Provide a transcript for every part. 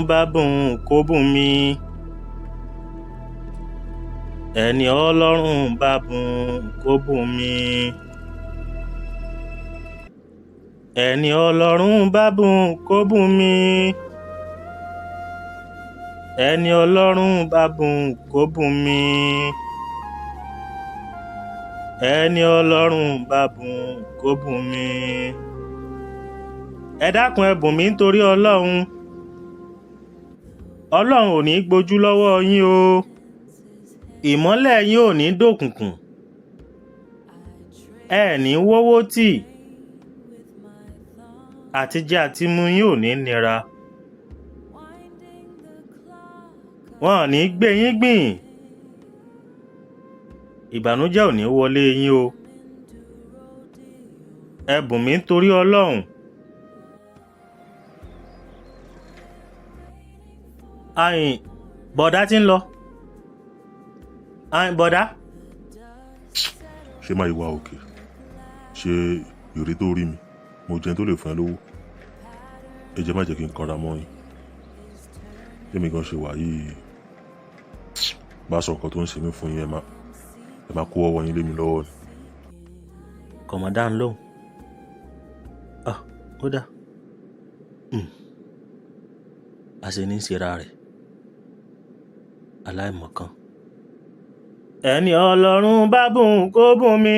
Ọlọ́run bá bùn kó bùn mi. Ẹni Ọlọ́run bá bùn kó bùn mi. Ẹni Ọlọ́run bá bùn kó bùn mi. Ẹni Ọlọ́run bá bùn kó bùn mi. Ẹni Ọlọ́run bá bùn kó bùn mi. Ẹ dákun, ẹ bùn mí nítorí Ọlọ́run. Ọlọ́run ò ní gbójú lọ́wọ́ yín o. Ìmọ́lẹ̀ yín ò ní dòkùnkùn. Ẹ ní wówó tì. Àtijẹ àtimu yín ò ní nira. Wọn ò ní gbé yín gbìn. Ìbànújẹ́ ò ní wọlé yín o. Ẹ bùn mí nítorí Ọlọ́run. Àyìn bọ̀dá tí ń lọ. Àyìn bọ̀dá. Ṣé máa ìwà òkè? Ṣé ìrí tó rí mi? Mo jẹun tó lè fún ẹ lówó. Ẹ jẹ́ má jẹ́ kí n kanra mọ́ yín. Èmi gan ṣe wà yìí. Bá sọ nǹkan tó ń ṣe mí fún yín, ẹ má kó ọwọ́ yín lé mi lọ́wọ́ ni. Kọ̀mọ̀dá ń lóhùn. Ah, ó dà. A ṣe ní í ṣera rẹ̀. Aláìmọ̀kan. Ẹni Ọlọ́run bá bùn kó bùn mi.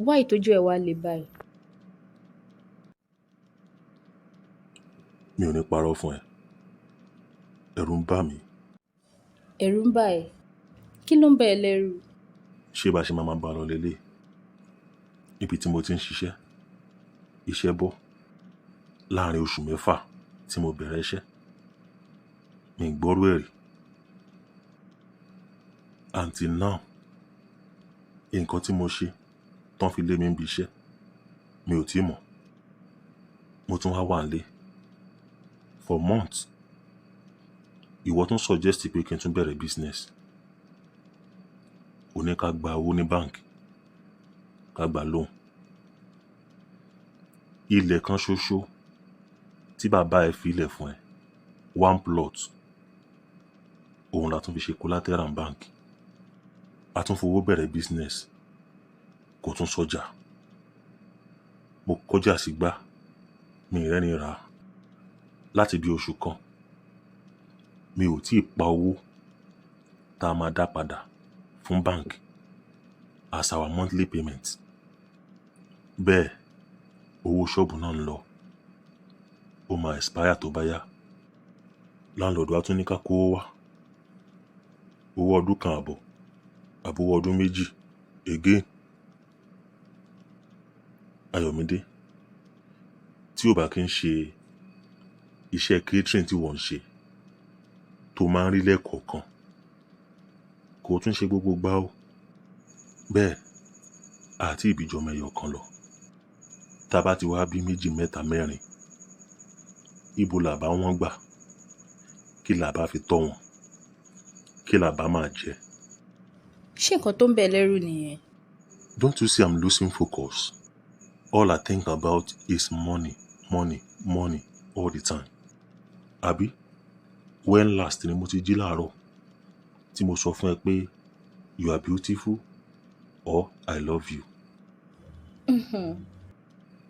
Wá ìtọ́jú ẹ̀ wá le báyìí? Mi ò ní parọ́ fún ẹ. Ẹ̀rù ń bà mí. Ẹ̀rù ń bà ẹ́? Kí ló ń bà ẹ́ lẹ́rù? Ṣé bá ṣe máa máa bá a lọ lélẹ̀? Ibi tí mo ti ń ṣiṣẹ́, iṣẹ́ bọ́ láàrin oṣù 6 tí mo bẹ̀rẹ̀ iṣẹ́. Mi ò gbọ́rú ẹ̀ rí. Until now, nǹkan tí mo ṣe tán fi lé mi níbi iṣẹ́, mi ò tíì mọ̀. Mo tún wá wà nílé for months. Ìwọ tún suggest pé kí n tún bẹ̀rẹ̀ business. O ní ká gba owó ní bank, ká gba loan. Ilẹ̀ kan ṣoṣo tí bàbá ẹ fi ilẹ̀ fún ẹ, one plot, òun la tún fi ṣe collateral bank. A tún fowó bẹ̀rẹ̀ business, kò tún sọjà. Mo kọjá sígbà, mi ì rẹ́ni rà á. Láti bí oṣù kan, mi ò tí ì pa owó tá a máa dá padà fún bank as our monthly payment. Bẹ́ẹ̀, owó ṣọ́ọ̀bù náà ń lọ. Ó máa expire tó bá yá. Landlord wa tún ní ká kó owó wá. Owó ọdún kan àbọ̀, àbí owó ọdún 2 again. Ayọ̀mídé, tí ò bá kí ń ṣe iṣẹ́ catering tí wọ́n ń ṣe tó máa ń rí lẹ́ẹ̀kọ̀ọ̀kan, kò tún ṣe gbogbo gbá o. Bẹ́ẹ̀, àti ìbíjọmọ ẹyọ kan lọ. Tá bá ti wá bí 2, 3, 4, ibo là bá wọ́n gbà? Kí là bá fi tọ́ wọn? Kí là bá máa jẹ? Ṣé nǹkan tó ń bẹ lẹ́rù nìyẹn? Don't you see I'm losing focus? All I think about is money, money, money all the time. Àbí? When last ni mo ti jí láàárọ̀ tí mo sọ fún ẹ pé you are beautiful or I love you?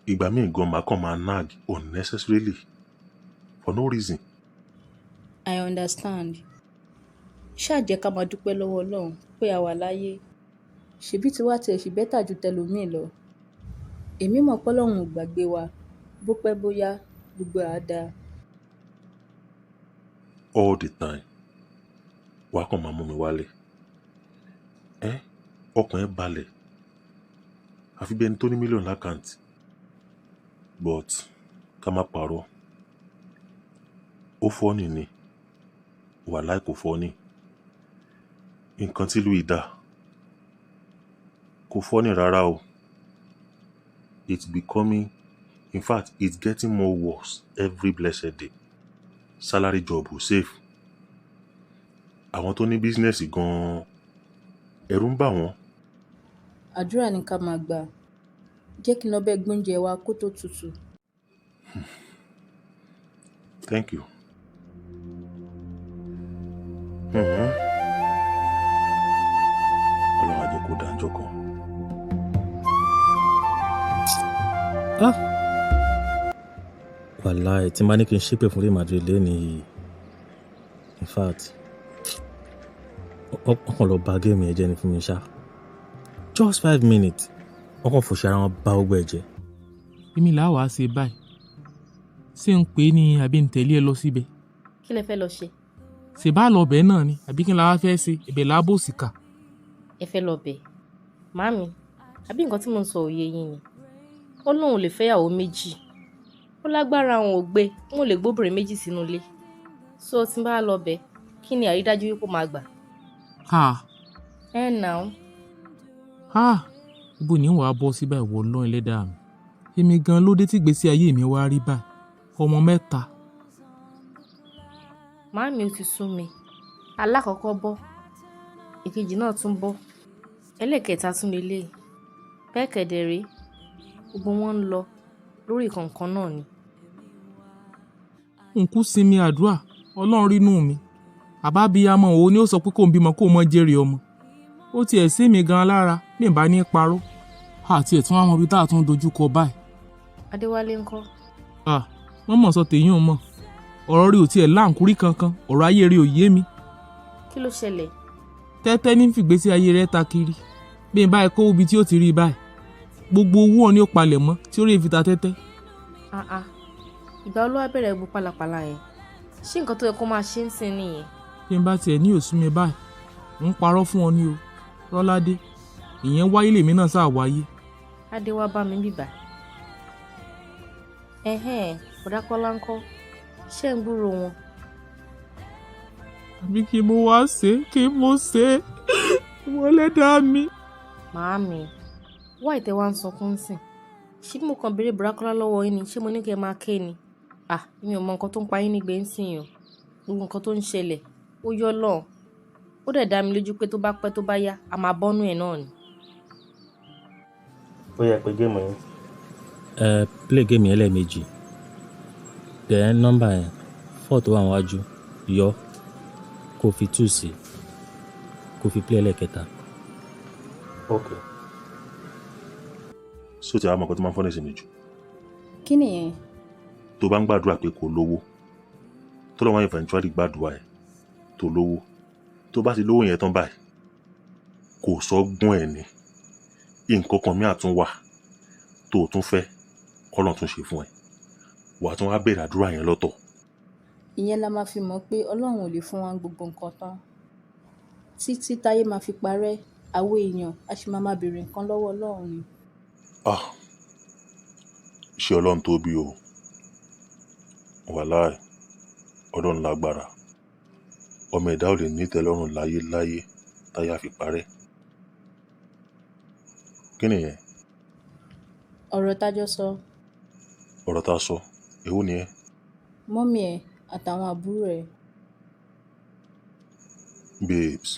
Ìgbà míì gan màá kàn máa nag unnecessarily for no reason. I understand. Ṣáà jẹ́ ká máa dúpẹ́ lọ́wọ́ Ọlọ́run pé a wà láyé. Ṣebí tiwa tiẹ̀ ṣì better ju tẹlòmíì lọ. Èmi mọ̀ pé Ọlọ́run ò gbàgbé wa, bó pẹ́ bó yá, gbogbo ẹ̀ á dáa. All the time, wàá kàn máa mú mi wálẹ̀. Ẹ́, ọkàn ẹ balẹ̀. Àfi bí ẹni tó ní mílíọ̀nù l'account. But ká má parọ́. Ó funny ni. Wàláì kò funny. Nǹkan tí ìlú yìí dà kò funny rárá o. It's becoming, in fact, it's getting more worse every blessed day. Salary job ò safe. Àwọn tó ní business gan-an, ẹ̀rù ń bà wọ́n. Àdúrà ni ká máa gbà. Jẹ́ kí n lọ bá ẹ gbóúnjẹ wá kó tó tutù. Thank you. Ọlọ́run á jẹ́ kó dáa ńjọ́ kan. Ah! Wàláì, tí n bá ní kí n ṣépè fún Real Madrid lénìí yìí. In fact, wọ́n kàn lọ ba game yẹn jẹ́ ni fún mi ṣá. Just 5 minutes, wọ́n kàn fòṣì ara wọn bá gbogbo ẹ̀ jẹ́. Èmi là á wàá ṣe báyìí. Ṣé ń pè é ní àbí ń tẹ̀lé ẹ lọ síbẹ̀? Kí lẹ fẹ́ lọ ṣe? Ṣé bá lọ bẹ́ẹ̀ náà ni àbí kí n la wá fẹ́ ṣe? Ibẹ̀ là á bò sí kà. Ẹ fẹ́ lọ bẹ̀? Màámi, àbí nǹkan tí mò ń sọ ò yé yín ni? Ó lóun ò lè fẹ́yàwó méjì. Ó lágbára òun ò gbé, òun ò lè gbóbìnrin méjì sínú ilé. So tí n bá lọ bẹ̀, kí ni àrídájú wípé ó máa gbà? Ha! Ẹ nà ó. Ha! Ibo ni ń wàá bọ́ síbẹ̀ ìwọ Ọlọ́run ẹlẹ́dàá mi? Èmi gan ló dé tí ìgbésí ayé mi wá rí báyìí. Ọmọ mẹ́ta. Màámi, ó ti sú mi. Alákọ̀ọ́kọ́ bọ́, ìkejì náà tún bọ́, ẹlẹ́ẹ̀kẹta tún leléyìí. Bẹ́ẹ̀ kẹ̀dẹ̀ rèé, gbogbo wọn ń lọ lórí ìkọ̀ọ̀kan náà ni. N kú sinmi àdúrà, Ọlọ́run rínú mi. Àbábíyamọ wo ni ó sọ pé kó ń bímọ kó mọ jèrè ọmọ? Ó tiẹ̀ sí mi gan lára bí n bá ní parọ́. Àti ẹ̀ tún wá mọ ibi tá a tún dojú kọ báyìí. Adéwálé ńkọ́? Ah, wọ́n mọ̀ sọ tèyí ò mọ̀. Ọ̀rọ̀ rí ò tiẹ̀ láǹkúrí kankan, ọ̀rọ̀ ayé rí ò yé mi. Kí ló ṣẹlẹ̀? Tẹ́tẹ́ ní fìgbésí ayé rẹ̀ ta kiri. Bí n bá ẹ kó ibi tí ó ti rí báyìí. Gbogbo owó ọ̀ ni ó palẹ̀ mọ́ tí ó rí fi ta tẹ́tẹ́. Ah ah, ìgbà wo ló wá bẹ̀rẹ̀ gbogbo pálapàla yẹn? Ṣé nǹkan tó yẹ kó máa ṣe ń sìn nìyẹn? Bí n bá tiẹ̀ ní òsú mi báyìí, ń parọ́ fún ọ ní o. Rọ́ládé, ìyẹn wáyé lèmi náà sáà wáyé. Adé wá bá mi bíbà. Ẹ̀hẹ́n, Bọ̀dá Kọ́lá ńkọ́? Ṣé ń gbúròó wọn? Àbí kí mo wá ṣe kí mo ṣe wọlé dá mi. Màámi, wá ìtẹ́ wá ń sunkún sìn. Ṣé bí mo kàn béèrè Bọ̀dá Kọ́lá lọ́wọ́ yín ni? Ṣé mo ní kí ẹ máa ké ni? Ah, mi ò mọ nǹkan tó ń pa yín nígbẹ́ ń sìn o. Gbogbo nǹkan tó ń ṣẹlẹ̀, ó yọ́ lọ́hùn. Ó dẹ̀ dá mi lójú pé tó bá pẹ́ tó bá yá, a máa bọ́nú ẹ̀ náà ni. Ó yẹ pé game yín. Ẹ play game yẹn lẹ́ẹ̀mejì. Then nọ́mbà yẹn, four tó wà níwájú, yọ. Kó fi two sí. Kó fi play ẹlẹ́ẹ̀kẹta. Ok. Ṣé o ti àwọn ọmọ kan tó máa ń funny sí mi jù? Kí nìyẹn? Tó bá ń gbàdúrà pé kò lówó, tó lọ́wọ́ eventually gbàdúrà ẹ̀ tó lówó, tó bá ti lówó yẹn tán báyìí, kò sọ́gbọ́n ẹ̀ ní. Nǹkan kan míì tún wà tó o tún fẹ́ k'Ọlọ́run tún ṣe fún ẹ. Wà á tún wá bẹ̀rẹ̀ àdúrà yẹn lọ́tọ̀. Ìyẹn la máa fi mọ̀ pé Ọlọ́run ò lè fún wa gbogbo nǹkan tán. Títí táyé máa fi parẹ́, àwa èèyàn a sì máa máa béèrè nǹkan lọ́wọ́ Ọlọ́run ni. Ah! Iṣẹ́ Ọlọ́run tóbi o. Wàláì, Ọlọ́run lágbára. Ọmọ ẹ̀dá ò lè ní ìtẹ́lọ́rùn láyé láyé táyé á fi parẹ́. Kí nìyẹn? Ọ̀rọ̀ tájọ́ sọ. Ọ̀rọ̀ tá a sọ, èwo ni ẹ́? Mummy ẹ̀ àtàwọn àbúrò ẹ̀. Babes,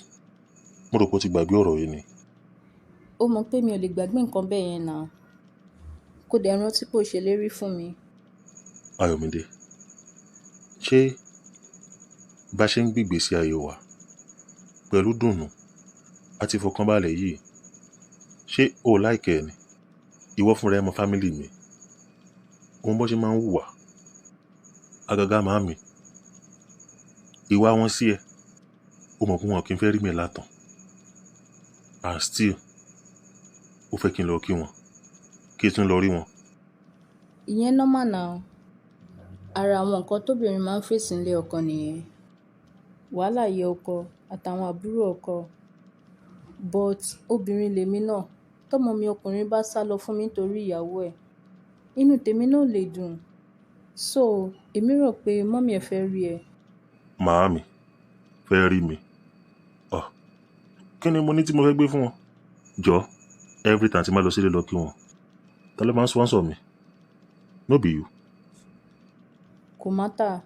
mo rò pé o ti gbàgbé ọ̀rọ̀ yìí ni. Ó mọ̀ pé mi ò lè gbàgbé nǹkan bẹ́ẹ̀ yẹn now. Kó dẹ̀ rántí pé o ṣèlérí fún mi. Ayọ̀mídé, ṣé bá ṣe ń gbé ìgbésí ayé wa pẹ̀lú dùnnú àti ìfọ̀kànbalẹ̀ yìí, ṣé o ò like ẹ ni? Ìwọ fúnra ẹ mọ family mi. O mọ bó ṣe máa ń hùwà. Àgàgà màámi. Ìwà wọn sí ẹ. O mọ̀ pé wọn kì í fẹ́ rí mi látàn. And still, Ó fẹ́ kí n lọ kí wọn, kí n tún lọ rí wọn. Ìyẹn normal now. Ara àwọn nǹkan tóbìnrin máa ń fèsì nílé ọkọ nìyẹn. Wàhálà ìyá ọkọ àtàwọn àbúrò ọkọ. But obìnrin lèmi náà, tọ́mọ mi ọkùnrin bá sálọ fún mi nítorí ìyàwó ẹ̀, inú tèmi náà ò lè dùn. So, èmi rò pé mummy ẹ fẹ́ rí ẹ. Màámi fẹ́ rí mi. Ah, kí ni mo ní tí mo fẹ́ gbé fún wọn? Jọ, every time tí n bá lọ sílé lọ kí wọn, ta ló máa ń sponsor mi? No be you. Kò matter.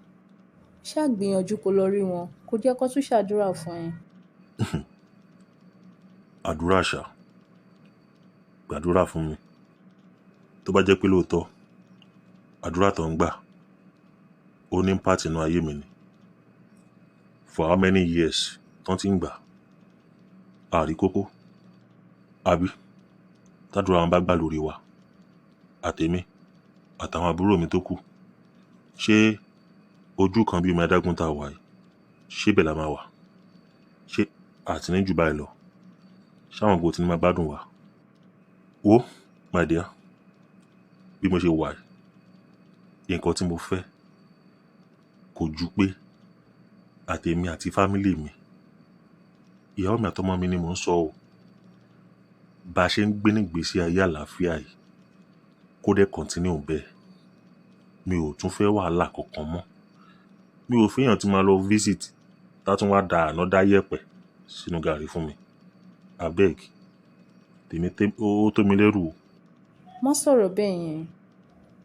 Ṣá gbìyànjú kó lọ rí wọn, kó jẹ́ kó tún ṣàdúrà fún ẹ. Àdúrà ṣá, gbàdúrà fún mi. Tó bá jẹ́ pé lóòótọ́, àdúrà tó ń gbà, ó ní impact nínú ayé mi ni. For how many years tán tí ń gbà? Àrí kókó. Àbí? Tàdúrà wọn bá gbà lórí wa, àtèmi, àtàwọn àbúrò mi tó kù. Ṣé ojú kan bí omi adágún tá a wà yìí, ṣé bẹ́ẹ̀ la máa wà? Ṣé àti ní jù báyìí lọ? Ṣé àwọn ògo tí ní máa gbádùn wa? Wo, my dear, bí mo ṣe wà yìí, nǹkan tí mo fẹ́ kò ju pé àtèmi àti family mi, ìyàwó mi àtọmọ mi ni mò ń sọ o. Bá ṣe ń gbé ní ìgbésí ayé àlàáfíà yìí, kó dẹ̀ continue bẹ́ẹ̀. Mi ò tún fẹ́ wàhálà kankan mọ́. Mi ò fẹ́ èèyàn tí máa lọ visit, tá tún wá da another yẹ̀pẹ̀ sínú gààrí fún mi. Abeg, tèmi ó tó mi lẹ́rù o. Má sọ̀rọ̀ bẹ́ẹ̀ yẹn.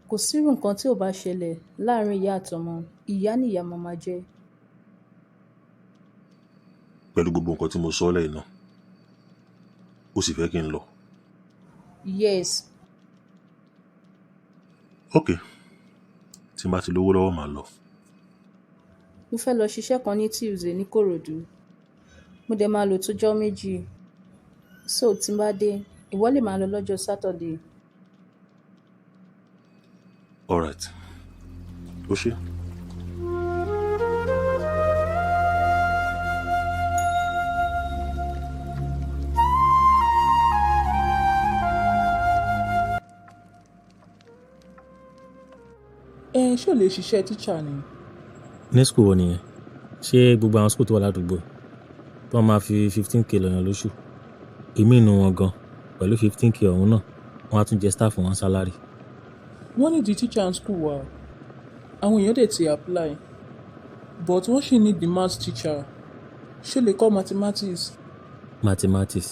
Kò sí irú nǹkan tí ò bá ṣẹlẹ̀ láàárín ìyá àtọmọ, ìyá ni ìyá máa máa jẹ́. Pẹ̀lú gbogbo nǹkan tí mo sọ lẹ́yìn náà, ó sì fẹ́ kí n lọ. Yes. Okay, tí n bá ti lówó lọ́wọ́ màá lọ. Mo fẹ́ lọ ṣiṣẹ́ kan ní Tuesday ní Kòròdú. Mo dẹ̀ máa lò tó ọjọ́ 2. So tí n bá dé, ìwọ lè máa lọ lọ́jọ́ Saturday. All right. Ó ṣé. Ẹ ṣé o lè ṣiṣẹ́ teacher ni? Ní school wo nìyẹn? Ṣé gbogbo àwọn school tó wà ládùúgbò tí wọ́n máa fi 15K lọ́yàn lóṣù? Ìmí inú wọn gan pẹ̀lú 15K ọ̀hún náà, wọ́n á tún jẹ staff wọn salary. Wọ́n need the teacher in school wa. Àwọn èèyàn dẹ̀ ti apply. But wọ́n ṣì need the maths teacher. Ṣé o lè kọ́ mathematics? Mathematics.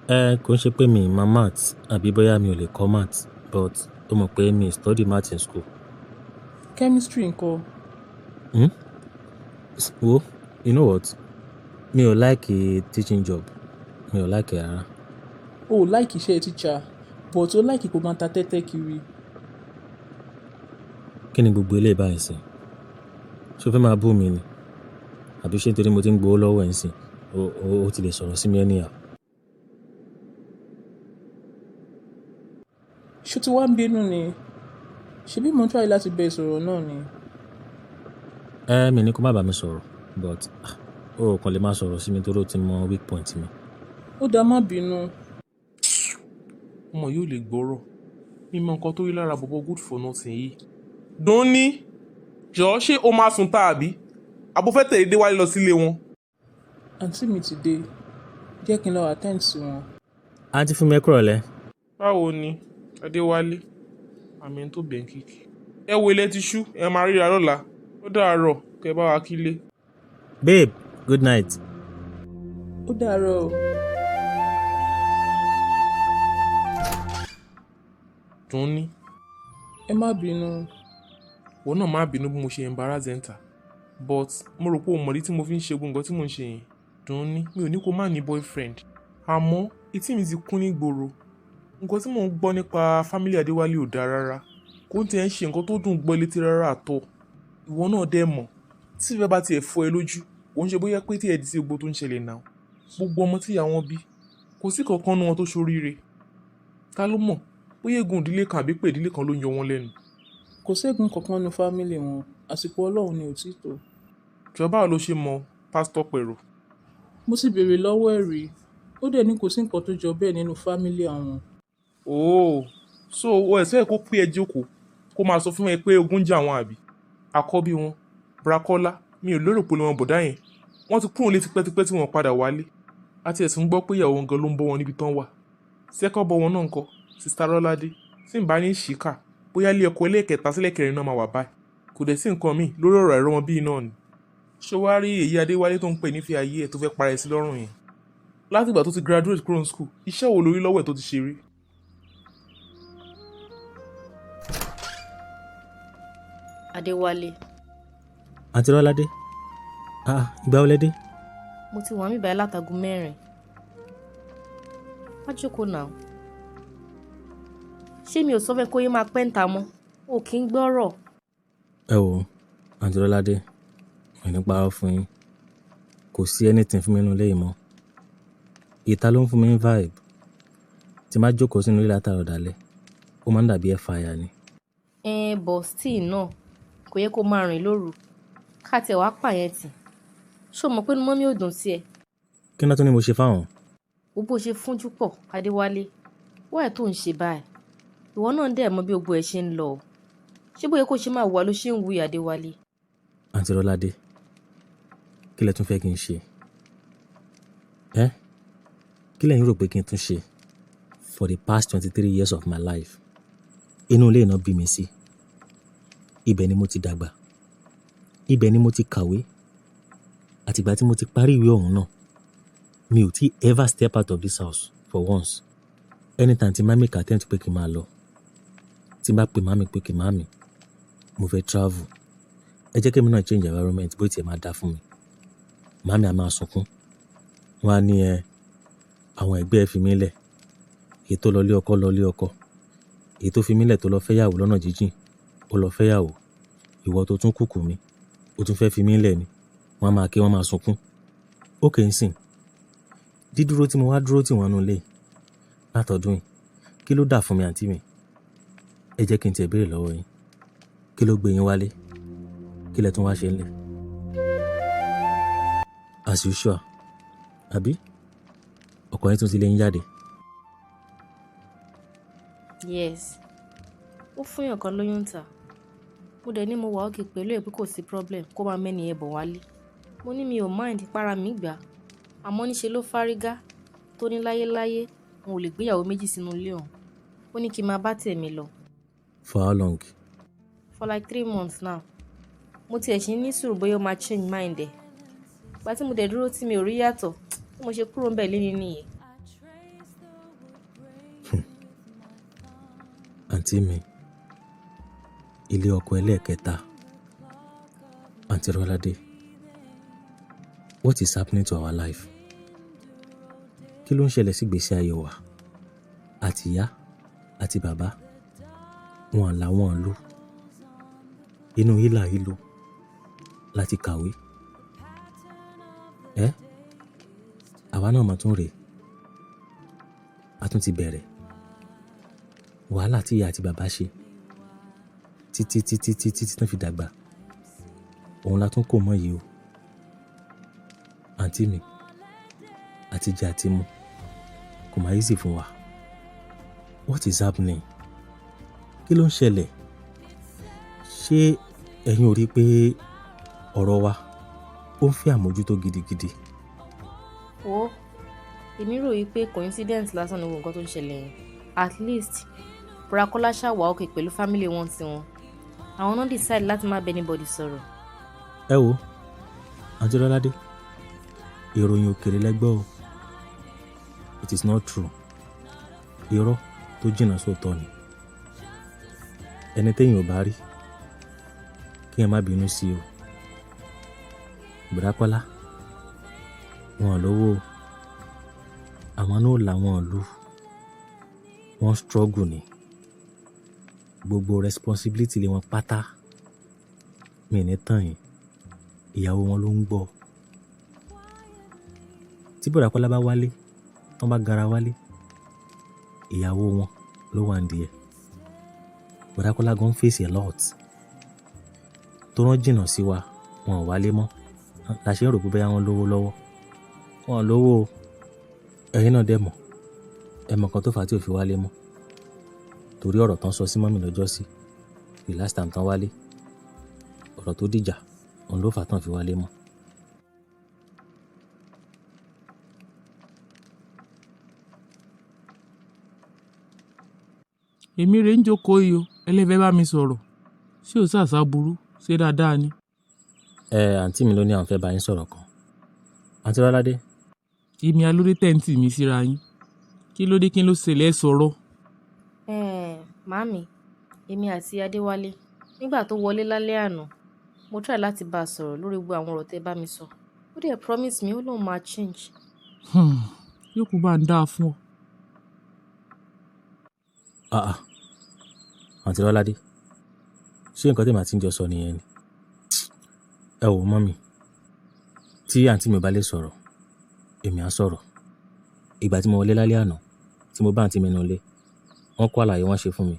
Ẹ kò ń ṣe pé mi ì mọ̀ maths àbí bóyá mi ò lè kọ́ maths, but ó mọ̀ pé mi ò study maths in school. Chemistry ńkọ́? Hmm? Wo, you know what? Mi ò like teaching job. Mi ò like ẹ̀ rárá. O ò like iṣẹ́ teacher, but o like kó máa ta tẹ́tẹ́ kiri. Kí ni gbogbo eléyìí báyìí sìn? Ṣé o fẹ́ máa bú mi ni? Àbí ṣé nítorí mo ti ń gbowó lọ́wọ́ ẹ̀ ń sìn, o ti lè sọ̀rọ̀ sí mi anyhow? Ṣé o ti wá ń bínú ni? Ṣebí mo ń try láti bẹ sọ̀rọ̀ náà ni? Ẹ mi ní kó má bá mi sọ̀rọ̀, but o kàn lè máa sọ̀rọ̀ sí mi torí o ti mọ weak point mi. Ó dáa, má bínú. Ọmọ yìí ò lè gbọ́rọ̀. Mi mọ nǹkan tó rí lára bọ̀bọ̀ good for nothing yìí. Dùnní, jọ̀ọ́ ṣé o máa sùn tá àbí? Àbó fẹ́ tẹ̀lé Déwálé lọ sílé wọn. Àǹtí mi ti dé. Jẹ́ kí n lọ attend sí wọn. Àǹtí fún mi, ẹ kúrọ̀lẹ́. Báwo ni Adéwálé? Àmì tó bẹ̀ ń kíkì. Ẹ wo ilẹ̀ ti ṣú, ẹ máa ríra lọ́la. Ó dàárọ̀, kẹ bá wa kílé. Babe, good night. Ó dàárọ̀ o. Dùnní. Ẹ má bínú. Ìwọ náà má bínú bí mo ṣe embarrass ẹ níta. But mo rò pé o mọ̀dí tí mo fi ń ṣe gbogbo nǹkan tí mò ń ṣe yẹn. Dùnní, mi ò ní kó má ní boyfriend. Àmọ́ etí mi ti kún ní gboro. Nǹkan tí mò ń gbọ́ nípa family Adéwálé ò dáa rárá. Kò tí ẹ̀ ń ṣe nǹkan tó dùn gbọ́ létí rárá àtọ. Ìwọ náà dẹ̀ mọ̀. Tí ìfẹ́ bá ti ẹ̀ fọ́ ẹ lójú, kò ń ṣe bóyá pé tí ẹ di sí gbogbo tó ń ṣẹlẹ̀ náà. Gbogbo ọmọ tí ìyá wọn bí, kò sí kankan nínú wọn tó ṣoríire. Ta ló mọ̀? Bóyá ègún ìdílé kan àbí pé ìdílé kan ló ń yọ wọ́n lẹ́nu. Kò ségun kankan nínú family wọn. Àsìkò Ọlọ́run ni ò tí tó. Jọ̀ọ́, báwo ló ṣe mọ Pásítọ̀ Pẹ̀rọ? Mo ti béèrè lọ́wọ́ ẹ̀ rí. Ó dẹ̀ ní kò sí nǹkan tó jọ bẹ́ẹ̀ nínú family àwọn. Ooo, so o ẹ̀sẹ̀ kó pé ẹ jókòó kó máa sọ fún ẹ pé ogun ń jà wọn àbí? Àkọ́bí wọn, Brakola, mi ò lérò pé wọn bọ̀dá yẹn. Wọ́n ti kúrò nílé tipẹ́tipẹ́ tí wọ́n padà wálé. Àti ẹ̀sùn gbọ́ pé ìyàwó gan ló ń bọ́ wọn níbi tán wà. Second born wọn náà ńkọ́, Sister Rọ́ládé, tí n bá ní ṣìkà, bóyá ilé ọkọ ẹlẹ́ẹ̀kẹta sílẹ̀ kẹrin náà máa wà báyìí. Kò dẹ̀ sí nǹkan míì lórí ọ̀rọ̀ àìrọ́mọbí náà ni. Ṣé wàá rí èyí Adéwálé tó ń pè nífẹ̀ẹ́ ayé ẹ̀ tó fẹ́ para ẹ̀ sí lọ́rùn yẹn? Látìgbà tó ti graduate kúrò ní school, iṣẹ́ wo lórí lọ́wọ́ ẹ̀ tó ti ṣe rí? Adéwálé. Àǹtí Rọ́ládé, ah, ìgbà wo lẹ dé? Mo ti wà níbí báyìí látago 4. Wá jókòó náà. Ṣé mi ò sọ fún ẹ kó yé máa pẹ́ ń ta mọ́? O kì í gbọ́rọ̀. Ẹ wò ó, Àǹtí Rọ́ládé, mi ò ní parọ́ fún yín. Kò sí anything fún mi nínú ilé yìí mọ́. Ìta ló ń fún mi ní vibe. Tí n bá jókòó sínú ilé látàárọ̀ dalẹ́, ó máa ń dàbí air fire ni. Ẹ bọ̀ still náà, kò yẹ kó máa rìn lóru. Ká tiẹ̀ wá pààyàn tì. Ṣé o mọ̀ pé inú mummy ò dùn sí ẹ? Kí ni wọ́n tún ní mo ṣe fáwọn? Wo bó ṣe fúnjú pọ̀, Adéwálé. Why tó ń ṣe báyìí? Ìwọ náà dẹ̀ mọ̀ bí gbogbo ẹ ṣe ń lọ. Ṣé bóyá kó ṣe máa wùwà ló ṣe ń wù yìí, Adéwálé? Àǹtí Rọ́ládé, kí lẹ tún fẹ́ kí n ṣe? Ẹ́, kí lẹ̀yin rò pé kí n tún ṣe for the past 23 years of my life? Inú ilé náà bí mi sí. Ibẹ̀ ni mo ti dàgbà. Ibẹ̀ ni mo ti kàwé. Àtìgbà tí mo ti parí ìwé ọ̀hún náà, mi ò tí ever step out of this house for once. Anytime tí màmí make attempt pé kí n máa lọ, tí n bá pe màmí pé kí màmí, mo fẹ́ travel. Ẹ jẹ́ kí èmi náà change environment bó ti ẹ máa dá fún mi. Màmí a máa sunkún. Wọ́n á ní ẹ, àwọn ẹgbẹ́ ẹ fi mí lẹ̀. Èyí tó lọ ilé ọkọ lọ ilé ọkọ. Èyí tó fi mí lẹ̀ tó lọ fẹ́yàwó lọ́nà jíjìn, ó lọ fẹ́yàwó. Ìwọ tó tún kúkú mi, ó tún fẹ́ fi mí lẹ̀ ni. Wọ́n á máa ké, wọ́n máa sunkún. Okay nsìn. Dídúró tí mo wá dúró tì wọ́n nínú ilé látọdún yìí, kí ló dà fún mi, àǹtí mi? Ẹ jẹ́ kí n tiẹ̀ béèrè lọ́wọ́ yín. Kí ló gbé yín wálé? Kí lẹ tún wá ṣe nílé? As usual, àbí? Ọkọ yín tún ti lé yín jáde. Yes. Ó fún èèyàn kan lóyún ta. Mo dẹ̀ ní mo wà okay pẹ̀lú ẹ̀ pé kò sí problem kó máa mẹ́ni ẹ bọ̀ wálé. Mo ní mi ò mind para mi gbà. Àmọ́ níṣe ló fárígá tó ní láyéláyé òun ò lè gbé ìyàwó méjì sínú ilé òun. Ó ní kí n máa bá tèmi lọ. For how long? For like 3 months now. Mo tiẹ̀ ṣì ń ní sùúrù bóyá ó máa change mind ẹ̀. Ìgbà tí mo dẹ̀ dúró tí mi ò rí yàtọ̀, bí mo ṣe kúrò ńbẹ̀ léni nìyẹn. Àǹtí mi, ilé ọkọ ẹlẹ́ẹ̀kẹta, Àǹtí Rọ́ládé, what is happening to our life? Kí ló ń ṣẹlẹ̀ sí ìgbésí ayé wa? Àti ìyá àti bàbá, wọn là wọ́n lù. Inú hílà hílo láti kàwé. Ẹ́, àwa náà mà tún rè. A tún ti bẹ̀rẹ̀. Wàhálà tí ìyá àti bàbá ṣe títí títí títí tí wọ́n fi dàgbà. Òun la tún kò mọ̀ yìí o. Àǹtí mi, àti jẹ àti mu kò má easy fún wa. What is happening? Kí ló ń ṣẹlẹ̀? Ṣé ẹ̀yin ò rí pé ọ̀rọ̀ wa ó ń fẹ́ àmójútó gidigidi? Wo, èmi rò wípé coincidence lásán ni gbogbo nǹkan tó ń ṣẹlẹ̀ yẹn. At least, Brakola ṣá wà okay pẹ̀lú family wọn tí wọn. Àwọn náà decide láti má bá anybody sọ̀rọ̀. Ẹ wo, Àǹtí Rọ́ládé, ìròyìn òkèèrè lẹ gbọ́ o. It is not true. Irọ́ tó jìnnà sóòótọ́ ni. Ẹni téèyàn ò bá rí, kí ẹ má bínú sí o. Bùrọ̀dá wọn ò lówó o. Àwọn náà làwọn ìlú. Wọ́n struggle ni. Gbogbo responsibility lé wọn pátá. Mi ò ní tàn yín. Ìyàwó wọn ló ń gbọ́. Tí Bùrọ̀dá Kọ́lá bá wálé, tí wọ́n bá gara wálé, ìyàwó wọn ló wà nídìí ẹ̀. Bùrọ̀dá Kọ́lá gan face a lot. Tó rán jìnnà sí wa, wọn ò wálé mọ́. La ṣe ń rò pé bóyá wọ́n lówó lọ́wọ́. Wọn ò lówó o. Ẹ̀yin náà dẹ̀ mọ̀, ẹ mọ̀ kan tó fà á tí ò fi wálé mọ́. Torí ọ̀rọ̀ tán sọ sí mọ́mì lọ́jọ́ sí, the last time tán wálé, ọ̀rọ̀ tó dìjà, òun ló fà á tán fi wálé mọ́. Èmi rè ń jókòó yìí o, ẹlẹ́fẹ́ bá mi sọ̀rọ̀. Ṣé ò sàṣà burú? Ṣé dáadáa ni? Ẹ àǹtí mi ló ní àwọn fẹ́ bá yín sọ̀rọ̀ kan. Àǹtí Rọ́ládé. Èmi alóde tẹ́ǹtì mi síra yín. Kí ló dé, kí ló ṣẹlẹ̀, ẹ sọ̀rọ̀? Ẹ̀ẹ́n, màámi, èmi àti Adéwálé, nígbà tó wọlé lálẹ́ àná, mo try láti bá a sọ̀rọ̀ lórí gbogbo àwọn ọ̀rọ̀ tẹ́ bá mi sọ. Ó dẹ̀ promise mi ó lóun máa change. Yóò kú bá ń dáa fún ọ. Ah ah, àǹtí Rọ́ládé, ṣé nǹkan tí màá ti ń jọ sọ nìyẹn ni? Ẹ wò mọ́mì, tí àǹtí mi ò bá lè sọ̀rọ̀, èmi á sọ̀rọ̀. Ìgbà tí mo wọlé lálẹ́ àná, tí mo bá àǹtí mi nínú ilé, wọ́n kó àlàyé wọ́n ṣe fún mi,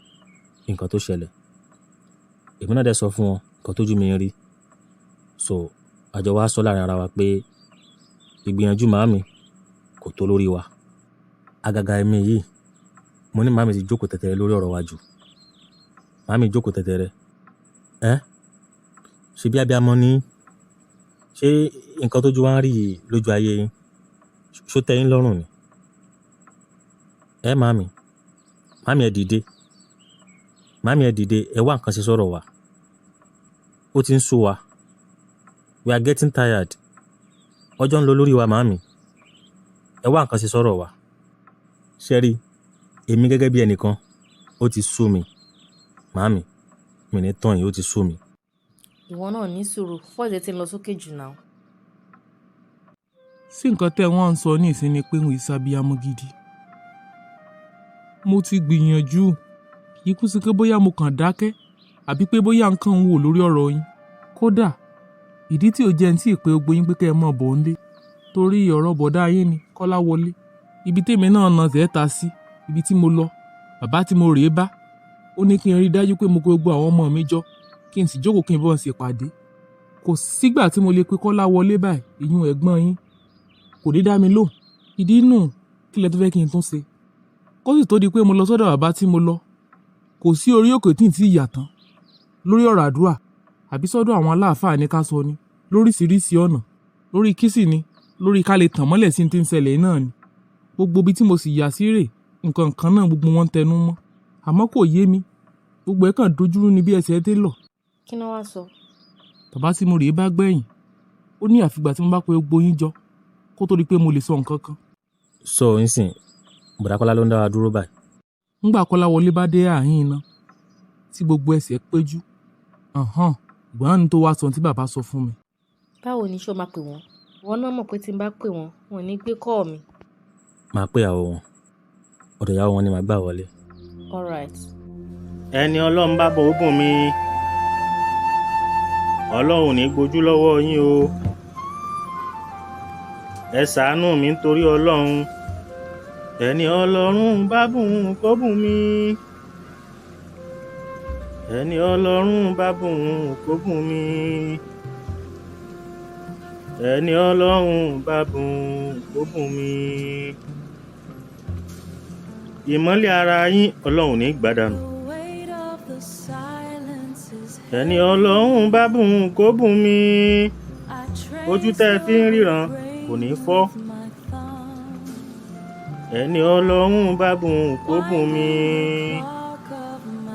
nǹkan tó ṣẹlẹ̀. Èmi náà dẹ̀ sọ fún wọn nǹkan tójú mi ń rí. So, àjọ wa sọ láàrin ara wa pé ìgbìyànjú màámi kò tó lórí wa. Àgàgà èmi yìí, mo ní màámi ti jókòó tẹ̀tẹ̀rẹ̀ lórí ọ̀rọ̀ wa jù. Màámi jókòó tẹ̀tẹ̀rẹ̀. Ẹ́, ṣe bí abiyamọ ni? Ṣé nǹkan tójú wa ń rí yìí lójú ayé yín, ṣó tẹ́ yín lọ́rùn ni? Ẹ́ màámi, màámi ẹ dìde. Màámi ẹ dìde, ẹ wá nǹkan ṣe sọ̀rọ̀ wa. Ó ti ń sú wa. We are getting tired. Ọjọ́ ń lọ lórí wa màámi. Ẹ wá nǹkan ṣe sọ̀rọ̀ wa. Ṣé rí, èmi gẹ́gẹ́ bí ẹnìkan, ó ti sú mi. Màámi, mi ní tán yìí, ó ti sú mi. Ìwọ náà ní sùúrù, voice ẹ ti ń lọ sókè jù náà. Sí nǹkan tẹ́ wọ́n ń sọ ní ìsín ni pé ń ìsàbíamọ gidi. Mo ti gbìyànjú, ikú sí pé bóyá mo kàn dákẹ́ àbí pé bóyá nǹkan ń wò lórí ọ̀rọ̀ yín. Kódà, ìdí tí ò jẹ́ ń tí ì pé gbogbo yín pé kẹ́ ẹ mọ̀ bọ̀ ńlé torí ọ̀rọ̀ bọ̀dá yín ni Kọ́lá wọlé. Ibi tèmi náà na zẹ́ta sí, ibi tí mo lọ, bàbá tí mo rèé bá, ó ní kí n rí dájú pé mo kó gbogbo àwọn ọmọ mi jọ, kí n sì jókòó kí n bọ́ ń ṣèpàdé. Kò sígbà tí mo lè pe Kọ́lá wọlé báyìí, ìyún ẹ̀gbọ́n yín kò ní dá mi lóhùn. Ìdí nù kí lẹ tó fẹ́ kí n tún ṣe. Kó sì tó di pé mo lọ sọ́dọ̀ bàbá tí mo lọ, kò sí orí òkè tí ń tí yà tán lórí ọ̀rọ̀ àdúrà àbí sọ́dọ̀ àwọn aláàfáà ní ká sọ ni lóríṣiríṣi ọ̀nà, lórí kísì ni, lórí ká lè tàn mọ́lẹ̀ sí ti ń ṣẹlẹ̀ náà ni. Gbogbo ibi tí mo sì yà sí rè, nǹkan kan náà gbogbo wọn ń tẹnu mọ́. Àmọ́ kò yé mi, gbogbo ẹ̀ kàn dojúrú ni bí ẹsẹ̀ télọ̀. Kí ni wọ́n á sọ? Bàbá tí mo rèé bá gbẹ̀yìn, ó ní àfìgbà tí mo bá pe gbogbo yín jọ kó tó di pé mo lè sọ nǹkan kan. So nsìn, Bọ̀dá Kọ́lá ló ń dá wa dúró báyìí. Ńgbà Kọ́lá wọlé bá dé àhín iná tí gbogbo ẹsẹ̀ péjú. Àhán, ìgbà náà ni tó wá sọ ohun tí bàbá sọ fún mi. Báwo ni ṣé o máa pè wọ́n? Ìwọ náà mọ̀ pé tí n bá pè wọ́n, wọn ò ní gbé kọ́ mi. Màá pè ìyàwó wọn. Ọ̀dọ̀ ìyàwó wọn ni màá gbà wọlé. All right. Ẹni Ọlọ́run bá bọ̀ ó bùn mi. Ọlọ́run ò ní gbójú lọ́wọ́ yín o. Ẹ ṣàánú mi nítorí Ọlọ́run. Ẹni Ọlọ́run bá bùn kó bùn mi. Ẹni Ọlọ́run bá bùn kó bùn mi. Ẹni Ọlọ́run bá bùn kó bùn mi. Ìmọ́lẹ̀ ara yín Ọlọ́run ò ní gbàdánù. Ẹni Ọlọ́run bá bùn kó bùn mi. Ojú tẹ́ ẹ fi ń ríran kò ní fọ́. Ẹni Ọlọ́run bá bùn kó bùn mi.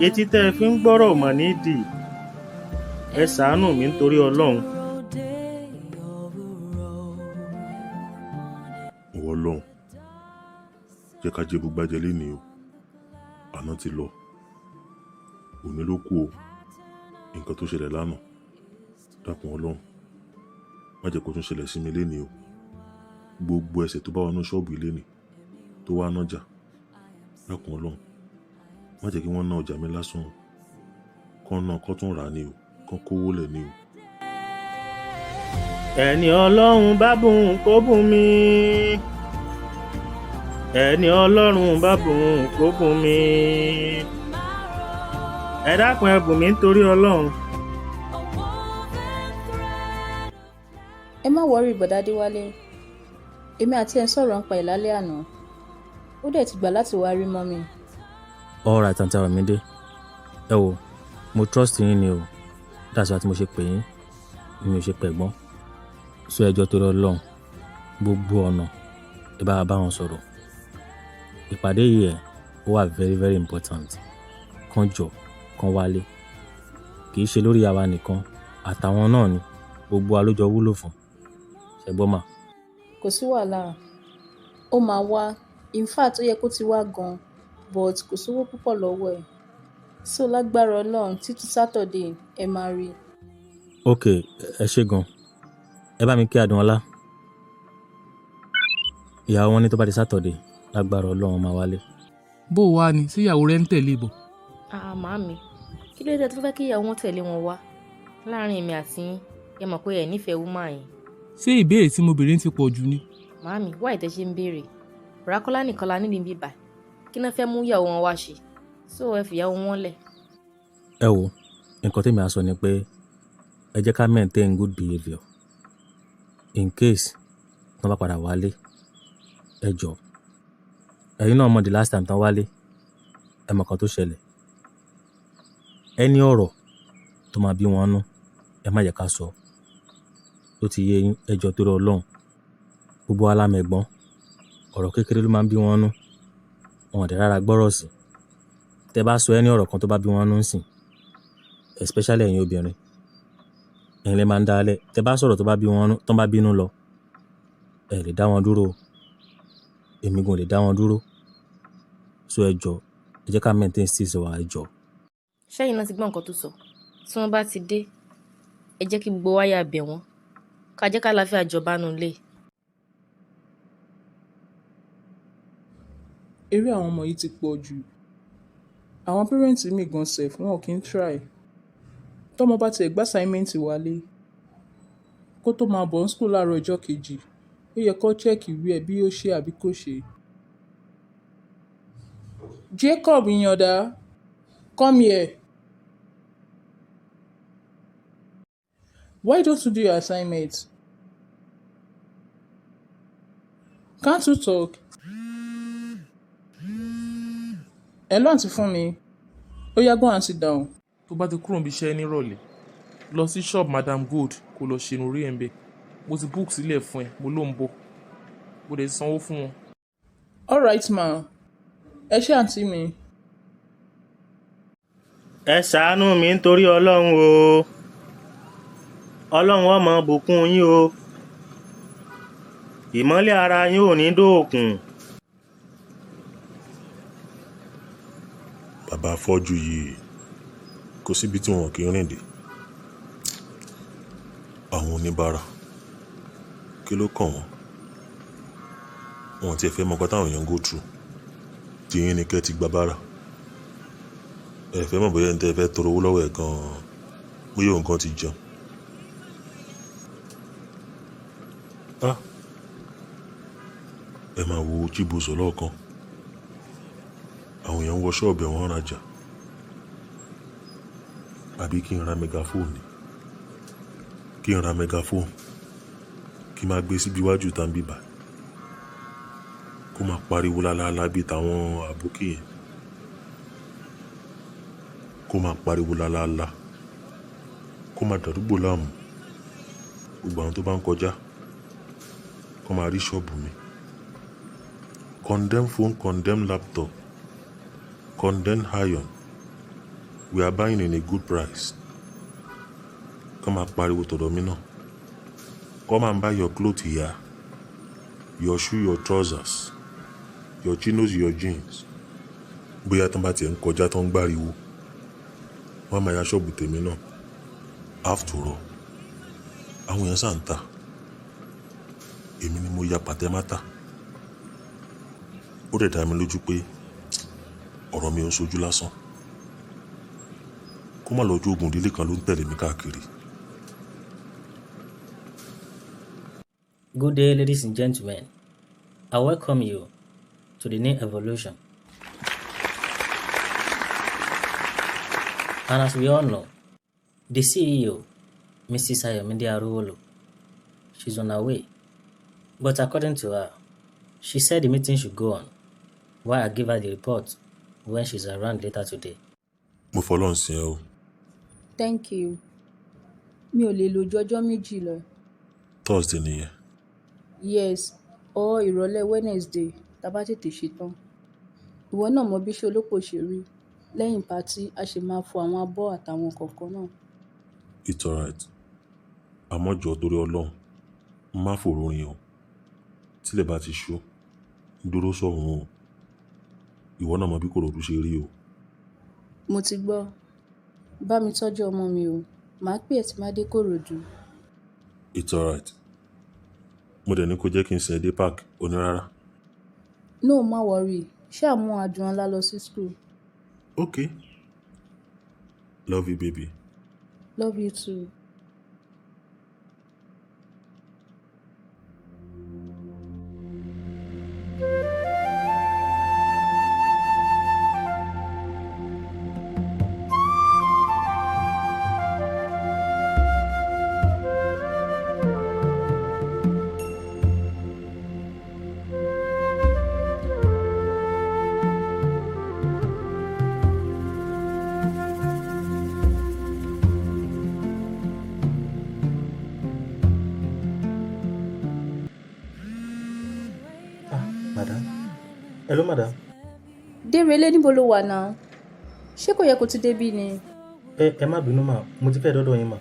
Etí tẹ́ ẹ fi ń gbọ́rọ̀ mọ̀ nídìí. Ẹ ṣàánú mi nítorí Ọlọ́run. Ìwọ Ọlọ́run, jẹ́ ká jẹ́ bugbájẹ́ lénìí o. Àná ti lọ, òní ló kù o. Nǹkan tó ṣẹlẹ̀ lánàá, dákun Ọlọ́run, má jẹ́ kó tún ṣẹlẹ̀ sí mi lénìí o. Gbogbo ẹsẹ̀ tó bá wọnú ṣọ́ọ̀bù yìí lénìí tó wá nájà, dákun Ọlọ́run, má jẹ́ kí wọ́n ná ọjà mi lásán o. Kán náà kán tún rà á ní o, kán kówó lẹ̀ ní o. Ẹni Ọlọ́run bá bùn kó bùn mi. Ẹni Ọlọ́run bá bùn kó bùn mi. Ẹ dákun ẹ bùn mi nítorí Ọlọ́run. Ẹ má worry, Bọ̀dá Adéwálé. Èmi àti ẹ̀ ń sọ̀rọ̀ nípa ẹ̀ lálẹ́ àná. Ó dẹ̀ ti gbà láti wá rí mummy. All right, Aunty Ayọ̀mídé. Ẹ wo, mo trust yín ni o. That's why tí mo ṣe pè yín, mi ò ṣe pẹ̀gbọ́n. So ẹ jọ̀ọ́ torí Ọlọ́run, gbogbo ọ̀nà ẹ bá wa bá wọn sọ̀rọ̀. Ìpàdé yìí ẹ̀, ó wà very very important. Kán jọ, kán wálé. Kì í ṣe lórí àwa nìkan, àtàwọn náà ni. Gbogbo wa ló jọ wúlò fún. Ṣẹ gbọ́ mà? Kò sí wàhálà. Ó máa wá. In fact, ó yẹ kó ti wá gan, but kò sówó púpọ̀ lọ́wọ́ ẹ̀. So lágbára Ọlọ́run, títí Saturday ẹ máa rí. Ok, ẹ ṣé gan. Ẹ bá mi kí Adùnọlá. Ìyàwó wọn ní tó bá di Saturday, lágbára Ọlọ́run máa wálé. Bó o wá ni, ṣé ìyàwó rẹ ń tẹ̀lé bọ̀? Ah, màámi, kí ló dé tó fẹ́ kí ìyàwó wọn tẹ̀lé wọn wá? Láàárín èmi àti yín, ẹ mọ̀ pé ẹ nífẹ̀ẹ́ woman yẹn. Ṣé ìbéèrè tí mo béèrè ń ti pọ̀ jù ni? Màámi, why tẹ ṣe ń béèrè? Bọ̀dá Kọ́lá nìkan la nídìí bíbà. Kí ná fẹ́ mú ìyàwó wọn wá ṣe? So ẹ fi ìyàwó wọn lẹ̀. Ẹ wo, nǹkan tí èmi á sọ ni pé ẹ jẹ́ ká maintain good behaviour. In case tí wọ́n bá padà wálé, ẹ jọ̀ọ́. Ẹ̀yin náà mọ̀ the last time tán wálé, ẹ mọ̀ nǹkan tó ṣẹlẹ̀. Ẹni ọ̀rọ̀ tó máa bí wọn nú, ẹ má jẹ́ ká sọ. Ó ti yé yín, ẹ jọ̀ọ́ torí Ọlọ́run. Gbogbo wa la mẹ̀gbọ́n. Ọ̀rọ̀ kékeré ló máa ń bí wọn nú. Wọn ò dẹ̀ rárá gbọ́rọ̀ sí. Tẹ bá sọ ẹni ọ̀rọ̀ kan tó bá bí wọn nú ńsìn, especially ẹ̀yin obìnrin, ẹ̀yin lẹ máa ń dá lẹ̀. Tẹ bá sọ̀rọ̀ tó bá bí wọn nú, tán bá bínú lọ, ẹ lè dá wọn dúró o. Èmi gan ò lè dá wọn dúró. So ẹ jọ̀ọ́, ẹ jẹ́ ká maintain steeze wa, ẹ jọ̀ọ́. Ṣẹ́yìn náà ti gbọ́ nǹkan tó sọ. Tí wọ́n bá ti dé, ẹ jẹ́ kí gbogbo wa yà bẹ̀ wọ́n. Ká jẹ́ ká àlàáfíà jọba nínú ilé. Eré àwọn ọmọ yìí ti pọ̀ jù. Àwọn parents mi gan sef, wọn kì í try. Tọ́mọ bá ti ẹ̀ gbé assignment wálé, kó tó máa bọ̀ ní school láàárọ̀ ọjọ́ kejì, ó yẹ kó check ìwé ẹ̀ bí ó ṣe àbí kò ṣe. Jacob Ìyàndá, come here. Why don't you do your assignment? Can't you talk? Hello, Aunty Fúnmi. Ó yá, go and sit down. Tó bá ti kúrò níbi iṣẹ́ nírọ̀lẹ́, lọ sí shop Madam Gold kó lọ ṣe irun orí ẹ̀ ń bẹ̀. Mo ti book sílẹ̀ fún ẹ, mo ló ń bọ̀. Mo dẹ̀ ti sanwó fún wọn. All right ma. Ẹ ṣé àǹtí mi. Ẹ ṣàánú mi nítorí Ọlọ́run o. Ọlọ́run ó máa bùkún yín o. Ìmọ́lẹ̀ ara yín ò ní dóòkùn. Bàbá afọ́jú yìí, kò síbi tí wọn kì í rìn dé. Àwọn oníbàárà, kí ló kàn wọ́n? Wọn ò tí ì fẹ́ mọ nǹkan táwọn èèyàn ń go through. Tí yín ni kẹ́ ti gba bára. Ẹ fẹ́ mọ̀ bóyá ẹni tí ẹ fẹ́ tọrọ owó lọ́wọ́ ẹ̀ gan-an, bóyá òun gan ti jẹun. Ah! Ẹ máa wo Chibuzo lọ́ọ̀kan. Àwọn èèyàn ń wọ ṣọ́ọ̀bù ẹ̀ wọ́n ń rajà. Àbí kí n ra megaphone ni? Kí n ra megaphone, kí n máa gbé síbi iwájú ìta ń bíbà. Kó máa pariwo lálaalá bí tàwọn àbókí yẹn. Kó máa pariwo lálaalá. Kó máa dàdúgbò láàmú. Gbogbo àwọn tó bá ń kọjá, kó máa rí ṣọ́ọ̀bù mi. Condemn phone, condemn laptop, condemn iron. We are buying in a good price. Kó máa pariwo tọ̀dọ̀ mi náà. Come and buy your cloth here, your shoe, your trousers, your chinos, your jeans. Bóyá tán bá tiẹ̀ ń kọjá tán ń gbáriwo, wọ́n á máa ya ṣọ́ọ̀bù tèmi náà. After all, àwọn èèyàn ṣà ń tà. Èmi ni mo ya pàtẹ mátà. Ó dẹ̀ dá mi lójú pé ọ̀rọ̀ mi ò ń ṣojú lásán. Kó má lọ jó ogun ìdílé kan ló ń tẹ̀lé mi káàkiri. Good day, ladies and gentlemen. I welcome you to the new evolution. And as we all know, the CEO, Mrs. Ayomide Arowolo, she's on her way. But according to her, she said the meeting should go on while I give her the report when she's around later today. Mo fọlọ́run sìn ẹ́ o. Thank you. Mi ò lè lò ju ọjọ́ 2 lọ. Thursday nìyẹn. Yes, or ìrọ̀lẹ́ Wednesday tá bá tètè ṣe tán. Ìwọ náà mọ bí iṣẹ́ olópò ṣe rí. Lẹ́yìn patí, a ṣì máa fọ àwọn abọ́ àtàwọn kọ̀ọ̀kan náà. It's alright. Àmọ́ jọ̀ọ́ torí Ọlọ́run, má fòru rìn o. Tílẹ̀ bá ti ṣú, dúró sọ́hùn o. Ìwọ náà mọ bí Kòròdú ṣe rí o. Mo ti gbọ́. Bá mi tọ́jú ọmọ mi o. Màá pè ẹ́ tí má dé Kòròdú. It's alright. Mo dẹ̀ ní kó jẹ́ kí n sin ẹ dé park, ó ní rárá. No, má worry. Ṣá mú Adùnọlá lọ sí school. Okay. Love you, baby. Love you too. Ah, madam. Hello, madam. Dérelé, níbo lo wà náà? Ṣé kò yẹ kó ti débí ni? Ẹ má bínú mà, mo ti fẹ́ dọ́dọ̀ yín mà.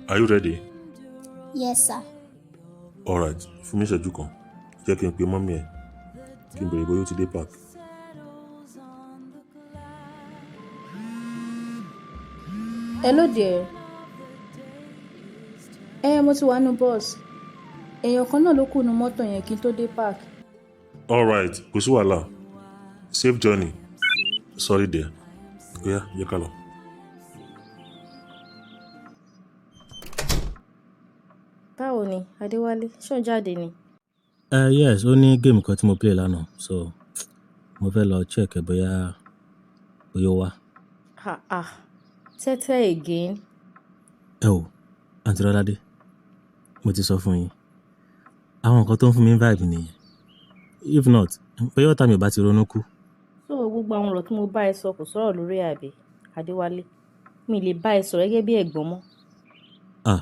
Are you ready? Yes, sir. Alright, fún mi ìṣẹ́jú kan. Jẹ́ kí n pe mọ́mí ẹ̀. Kí n bèrè bóyá ó ti dé park. Hello dear. Ẹ mo ti wà nú bus. Èèyàn kan náà ló kù nú mọ́tò yẹn kí n tó dé park. Alright, kò sí wàhálà. Safe journey. Sorry dear. Oya, jẹ́ ká lọ. Báwo ni, Adéwálé? Ṣé ò ń jáde ni? Yes, ó ní game kan tí mo play lánàá, so mo fẹ́ lọ check ẹ̀ bóyá ó wá. Ah ah, tẹ́tẹ́ again. Ẹ wò, Aunty Lọ́ládé, mo ti sọ fún yín. Àwọn nǹkan tó ń fún mi vibe nìyẹn. If not, bóyá ọ̀tá mi ò bá ti ronú kú. So gbogbo àwọn ọ̀rọ̀ tí mo bá ẹ sọ kò sọ̀rọ̀ lórí àbí, Adéwálé. Mi lè bá ẹ sọ̀rọ̀ gẹ́gẹ́ bí ẹ̀gbọ́n mọ́. Ah,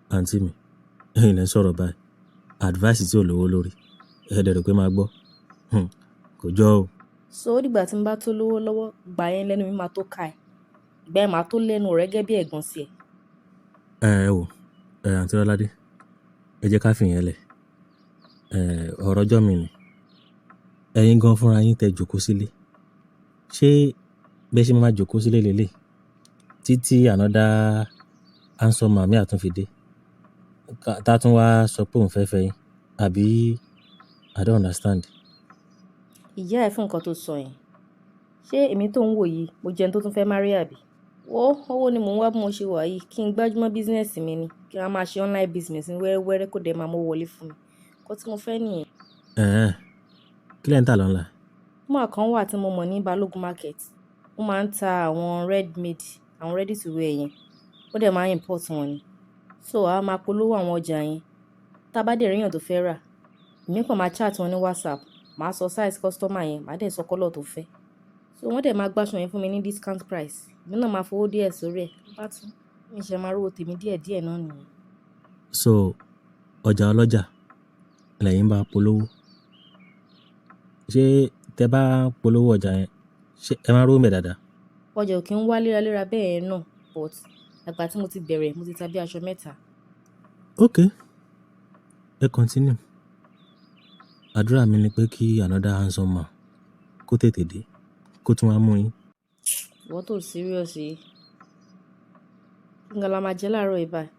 àǹtí mi, ẹ̀yin lẹ ń sọ̀rọ̀ báyìí. Advice tí ò lówó lórí. Ẹ dẹ̀ rò pé máa gbọ́. Kò jọ o. So ó dìgbà tí n bá tó lówó lọ́wọ́, gbà yẹn lẹ́nu mi máa tó ka ẹ̀. Ìgbà yẹn máa tó lẹ́nu ọ̀rẹ́ gẹ́gẹ́ bí ẹ̀gbọ́n sí ẹ. Ẹ wò, Aunty Lọ́ládé, ẹ jẹ́ ká fìyẹn lẹ̀. Ọ̀rọ̀ ọjọ́ mi ni. Ẹ̀yin gan fúnra yín tẹ jókòó sílé. Ṣé bẹ́ẹ̀ ṣe máa jókòó sílé lélẹ̀? Títí another handsome man mi á tún fi dé. Tá tún wá sọ pé òun fẹ́ fẹ́ yín. Àbí I don't understand. Ìyá ẹ fún nǹkan tó sọ yẹn. Ṣé èmi tó ń wò yìí, mo jẹ́ ẹni tó tún fẹ́ marry àbí? Wo owó ni mò ń wá bí mo ṣe wà yìí, kí n gbájúmọ́ business mi ni, kí n máa ṣe online business ní wẹ́rẹ́wẹ́rẹ́ kó dẹ̀ máa mú owó wọlé fún mi. Nǹkan tí mo fẹ́ nìyẹn. Ẹ̀hẹn, kí lẹ̀ ń tà lọ́nline? Woman kan wà tí mo mọ̀ ní Balogun Market. Ó máa ń ta àwọn ready made, àwọn ready to wear yẹn. Ó dẹ̀ máa ń import wọn ni. So a máa polówó àwọn ọjà yẹn. Tá bá dé rí èèyàn tó fẹ́ rà, èmi kàn máa chat wọn ní WhatsApp. Màá sọ size customer yẹn, màá dẹ̀ sọ colour tó fẹ́. So wọ́n dẹ̀ máa gbàṣọ yẹn fún mi ní discount price. Èmi náà máa fowó díẹ̀ sórí ẹ̀. Bá tún, mi ṣe máa rówó tèmi díẹ̀ díẹ̀ náà nìyẹn. So ọjà ọlọ́jà lẹ́yìn bá polówó. Ṣé tẹ bá polówó ọjà yẹn, ṣé ẹ máa rówó ń bẹ̀ dáadáa? Ọjà ò kí ń wá léraléra bẹ́ẹ̀ náà, but àgbà tí mo ti bẹ̀rẹ̀, mo ti ta bí aṣọ 3. Okay, ẹ continue. Àdúrà mi ni pé kí another handsome man kó tètè dé, kó tún wá mú yín. Ìwọ tó serious yìí. Kí ni la máa jẹ láàárọ̀ yìí báyìí?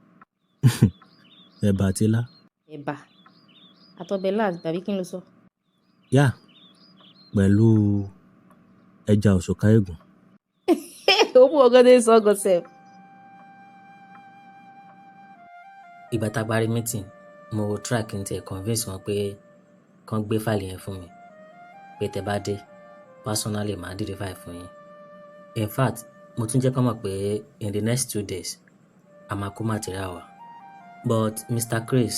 Ẹ̀bà àti ilá. Ẹ̀bà àtọbẹ̀ ilá tàbí kí n ló sọ? Yeah, pẹ̀lú ẹja òṣùkà ẹ̀gún. Ó mú ọgọ́ dé sọ ọgọ́ sef. Ìgbà tá a parí meeting, mo try kí n tiẹ̀ convince wọn pé kán gbé fáìlì yẹn fún mi. Pé tẹ bá dé, personally màá dìde fáìlì fún yín. In fact, mo tún jẹ́ kó mọ̀ pé in the next 2 days, a máa kó material wá. But Mr. Chris,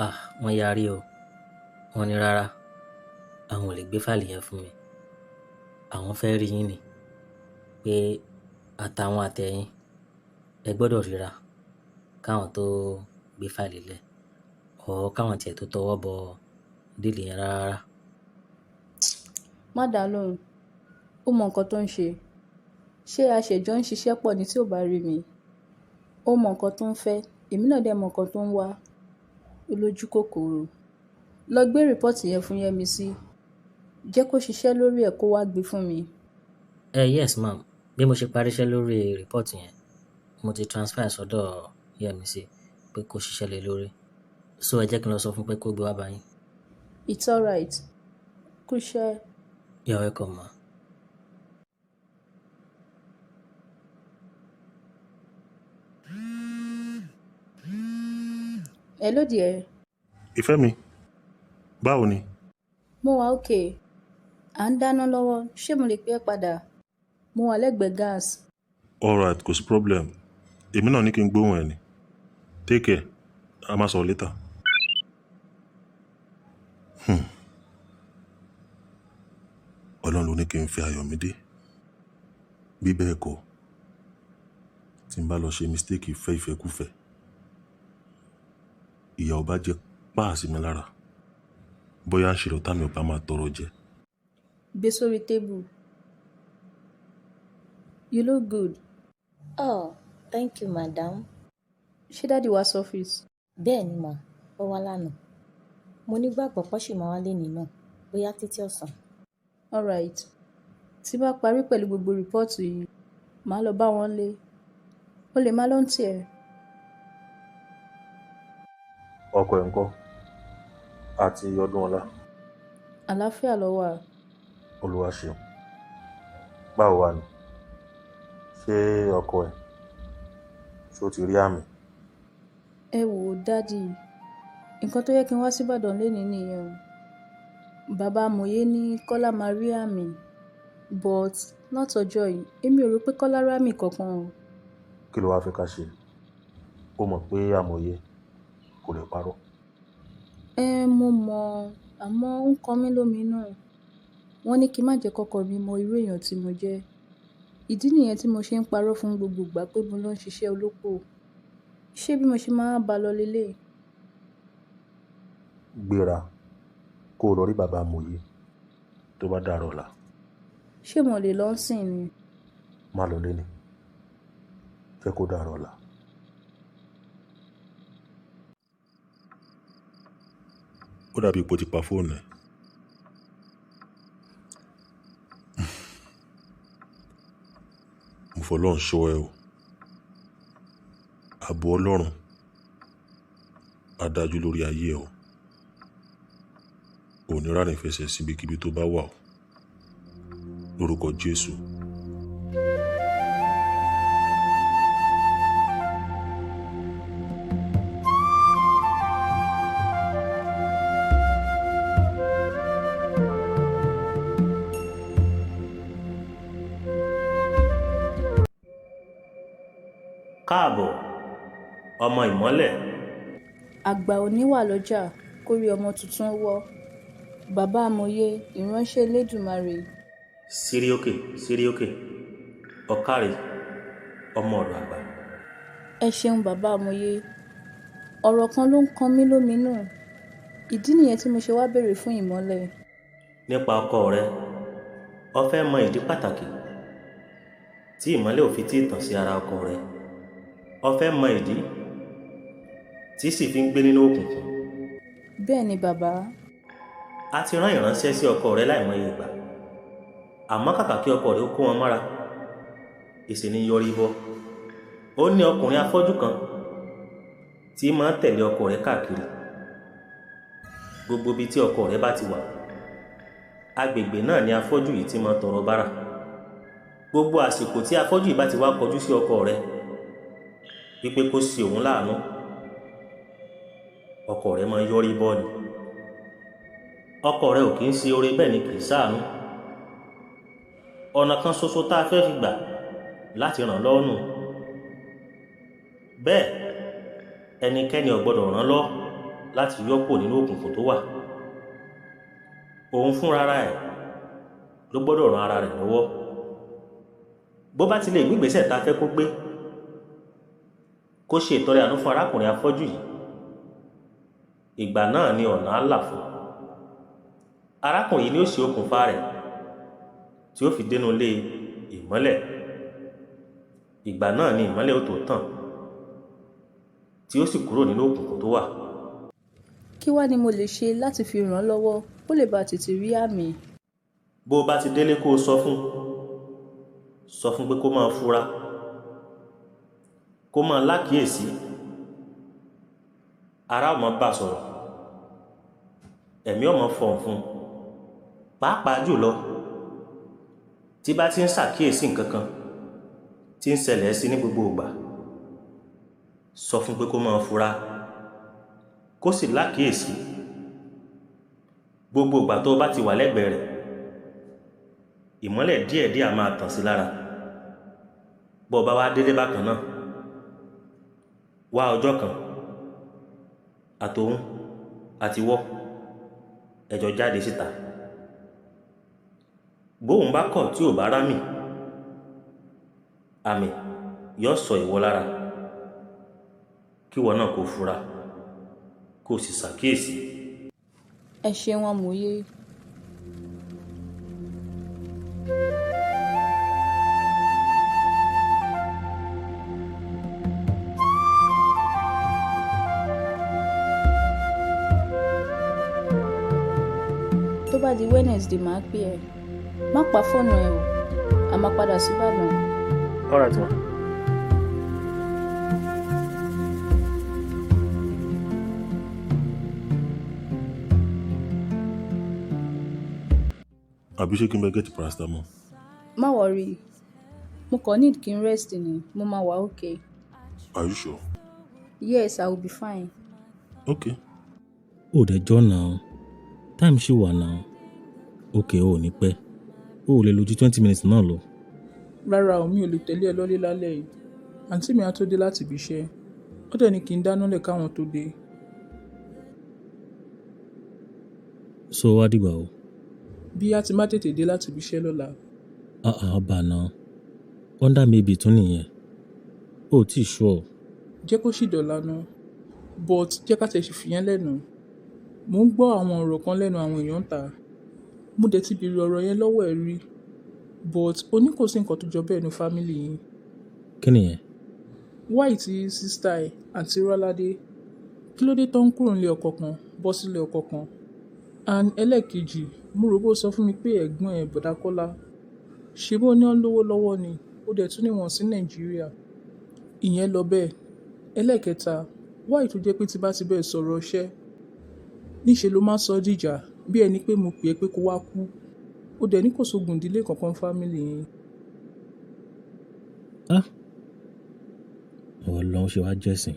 ah, wọ́n yarí o. Wọ́n ní rárá, àwọn ò lè gbé fáìlì yẹn fún mi. Àwọn fẹ́ rí yín ni pé àtàwọn àtẹ̀yin ẹ gbọ́dọ̀ ríra káwọn tó gbé fáìlì lẹ̀ or káwọn tiẹ̀ tó tọwọ́ bọ deal yẹn rárá. Má dá lóhùn, ó mọ nǹkan tó ń ṣe. Ṣé a ṣẹ̀jọ́ ń ṣiṣẹ́ pọ̀ ni tí ò bá rí mi? Ó mọ nǹkan tó ń fẹ́, èmi náà dẹ̀ mọ nǹkan tó ń wá. Olójú kòkòrò. Lọ gbé report yẹn fún Yẹ́misí. Jẹ́ kó ṣiṣẹ́ lórí ẹ̀ kó wá gbé fún mi. Ẹ yes ma'am, bí mo ṣe parí iṣẹ́ lórí report yẹn, mo ti transfer ẹ̀ sọ́dọ̀ Yẹ́misí pé kó ṣiṣẹ́ lé lórí. So ẹ jẹ́ kí n lọ sọ fún pé kó gbé wá bá yín. It's alright. Kú iṣẹ́. You're welcome, ma. Hello dear. Ìfẹ́ mi, báwo ni? Mo wà okay. À ń dáná lọ́wọ́, ṣé mo lè pè ẹ́ padà? Mo wà lẹ́gbẹ̀ẹ́ gas. Alright, kò sí problem. Èmi náà ní kí n gbóhùn ẹ ni. Take care. A máa sọ̀rọ̀ later. Ọlọ́run ló ní kí n fi Ayọ̀mídé. Bí bẹ́ẹ̀ kọ́, tí n bá lọ ṣe mistake fẹ́ ìfẹ́kúfẹ̀, ìyà ò bá jẹ páà sí mi lára. Bóyá ń ṣe lọ̀tá mi ò bá máa tọrọ jẹ. Gbé sórí table. You look good. Oh, thank you, madam. Ṣé daddy wá sọ́fíìsì? Bẹ́ẹ̀ ni mà, ó wá lánàá. Mo nígbàgbọ́ pé ṣì máa wá lénìí náà, bóyá títí ọ̀sán. Alright. Tí bá parí pẹ̀lú gbogbo report yìí, màá lọ bá wọn lé. O lè má lọ ń tiẹ̀. Ọkọ ẹ̀ ńkọ́? Àti ọdún ọlá. Àlàáfíà ló wà. Olúwa ṣeun. Báwo wà ní? Ṣé ọkọ ẹ̀ ṣó ti rí àmì? Ẹ wò ó, daddy. Nǹkan tó yẹ kí n wá sí Ìbàdàn lénìí nìyẹn o. Bàbá Amòye ní Kọ́lá máa rí àmì. But látọjọ́ yìí, èmi ò rò pé Kọ́lá rí àmì kankan o. Kí ló wá fẹ́ ká ṣe? Ó mọ̀ pé Amòye kò lè parọ́. Ẹ mo mọ̀, àmọ́ ó ń kan mí lóminú. Wọ́n ní kí n má jẹ́ kọ́kọ́ mi mọ irú èèyàn tí mo jẹ́. Ìdí nìyẹn tí mo ṣe ń parọ́ fún gbogbo ìgbà pé mo lọ ń ṣiṣẹ́ olópò. Ṣé bí mo ṣe máa bá lọ lélẹ̀? Gbéra kó o lọ rí bàbá Amòye tó bá dàárọ̀ ọ̀la. Ṣé mo lè lọ sìn ni? Má lọ léni. Jẹ́ kó dàárọ̀ ọ̀la. Ó dàbí ipò ti pa fóònù ẹ̀. Mo fọlọ́run ṣọ́ ẹ o. Ààbò Ọlọ́run á dájú lórí ayé ẹ o. Ò ní rárìn fẹsẹ̀ síbikíbi tó bá wà o. Lórúkọ Jésù. Káàbọ̀, ọmọ ìmọ́lẹ̀. Àgbà ò ní wà lọ́jà kórí ọmọ tuntun wọ́. Bàbá Amòye, ìránṣẹ́ Elédùmarè. Síríókè, síríókè, ọ̀kàrè, ọmọ ọ̀dọ̀ àgbà. Ẹ ṣeun bàbá Amòye. Ọ̀rọ̀ kan ló ń kan mí lóminú. Ìdí nìyẹn tí mo ṣe wá béèrè fún ìmọ́lẹ̀. Nípa ọkọ rẹ, o fẹ́ mọ ìdí pàtàkì tí ìmọ́lẹ̀ ò fi tíì tàn sí ara ọkọ rẹ. O fẹ́ mọ ìdí tí sì fi ń gbé nínú òkùnkùn. Bẹ́ẹ̀ ni bàbá. A ti rán ìránṣẹ́ sí ọkọ rẹ láìmọye ìgbà. Àmọ́ kàkà kí ọkọ rẹ ó kó wọn mọ́ra, èsì ni yọrí bọ́. Ó ní ọkùnrin afọ́jú kan tí máa ń tẹ̀lé ọkọ rẹ káàkiri. Gbogbo ibi tí ọkọ rẹ bá ti wà, agbègbè náà ni afọ́jú yìí ti máa ń tọrọ bárà. Gbogbo àsìkò tí afọ́jú yìí bá ti wá kọjú sí ọkọ rẹ wípé kó ṣe òun láàánú, ọkọ rẹ máa ń yọrí bọ́ ni. Ọkọ rẹ ò kì í ṣe oore bẹ́ẹ̀ ni kì í ṣàánú. Ọ̀nà kan ṣoṣo tá a fẹ́ fi gbà láti ràn lọ́wọ́ nù. Bẹ́ẹ̀ ẹnikẹ́ni ò gbọ́dọ̀ ràn lọ́ láti yọ́ kúrò nínú òkùnkùn tó wà. Òun fúnra ẹ̀ ló gbọ́dọ̀ ran ara rẹ̀ lọ́wọ́. Bó bá ti lè gbé ìgbésẹ̀ tá a fẹ́ kó gbé, kó ṣe ìtọrẹ àánú fún arákùnrin afọ́jú yìí, ìgbà náà ni ọ̀nà á là fún arákùnrin yìí. Ni ó ṣe okùnfà rẹ̀ tí ó fi dénú ilé ìmọ́lẹ̀. Ìgbà náà ni ìmọ́lẹ̀ ó tó tàn, tí ó sì kúrò nínú òkùnkùn tó wà. Kí wá ni mo lè ṣe láti fi ràn án lọ́wọ́ kó lè bá tètè rí àmì? Bó o bá ti délé, kó o sọ fún pé kó máa fura, kó máa lákìíyèsí. Ara ó máa bá a sọ̀rọ̀, ẹ̀mí ó máa fọhùn fún un, pàápàá jùlọ tí bá ti ń ṣàkíyèsí nǹkan kan tí ń ṣẹlẹ̀ sí ní gbogbo ìgbà. Sọ fún pé kó máa fura, kó sì lákìíyèsí gbogbo ìgbà tó o bá ti wà lẹ́gbẹ̀ẹ́ rẹ̀. Ìmọ́lẹ̀ díẹ̀díẹ̀ á máa tàn sí lára. Bó o bá wá délé bákan náà, wá ọjọ́ kan, àtòun àtiwọ́ ẹ jọ jáde síta. Bóun bá kọ̀, tí ò bá rámì, àmì yóò sọ ìwọ lára, kíwọ náà kó fura, kó o sì ṣàkíyèsí. Ẹ ṣeun, amòye. Tó bá di Wednesday, màá pè ẹ́. Má pa fóònù ẹ o, a máa padà síbàdàn. All right, ma. Àbí ṣé kí n bẹ get paracetamol? Má worry, mo kàn need kí n rest ni. Mo máa wà okay. Are you sure? Yes, I will be fine. Okay. Ó dẹ̀ jọ́ náà, time ṣì wà náà. Okay, ó ní pẹ́, ó ò lè lo ju 20 minutes náà lọ. Rárá o, mi ò lè tẹ̀lé ẹ lọ́lé lálẹ́ yìí. Àǹtí mi á tó dé láti ibi iṣẹ́. Ó dẹ̀ ní kí n dáná lẹ̀ káwọn tó dé. So wá dìgbà o? Bí a ti má tètè dé láti ibi iṣẹ́ lọ́la. Ah ah, ọba náà, under maybe tún nìyẹn. Ó tí sure. Jẹ́ kó sì dọ̀la náà, but jẹ́ ká tẹ̀ sì fìyẹn lẹ́nu. Mò ń gbọ́ àwọn ọ̀rọ̀ kan lẹ́nu àwọn èèyàn ta. Mo dẹ̀ ti bèrè ọ̀rọ̀ yẹn lọ́wọ́ ẹ rí, but o ní kò sí nǹkan tó jọ bẹ́ẹ̀ ní family yín. Kí nìyẹn? Why tí sister ẹ̀, àǹtí Rọ́ládé, kí ló dé tó ń kúrò nílé ọkọ kan bọ́ sílé ọkọ kan? And ẹlẹ́ẹ̀kejì, mo rò bó sọ fún mi pé ẹ̀gbọ́n ẹ̀, Bọ̀dá Kọ́lá, ṣe bó ní ọ́n lówó lọ́wọ́ ni, ó dẹ̀ tún ní wọn sí Nàìjíríà. Ìyẹn lọ bẹ́ẹ̀. Ẹlẹ́ẹ̀kẹta, why tó jẹ́ pé tí bá ti bẹ́ẹ̀ sọ̀rọ̀ iṣẹ́, níṣe ló máa sọ dìjà bí ẹni pé mo pè é pé kó wá kú? Ó dẹ̀ ní kò sógun ìdílé kankan family yín. Ah, Ọlọ́run, ṣe wá jẹ́sìn.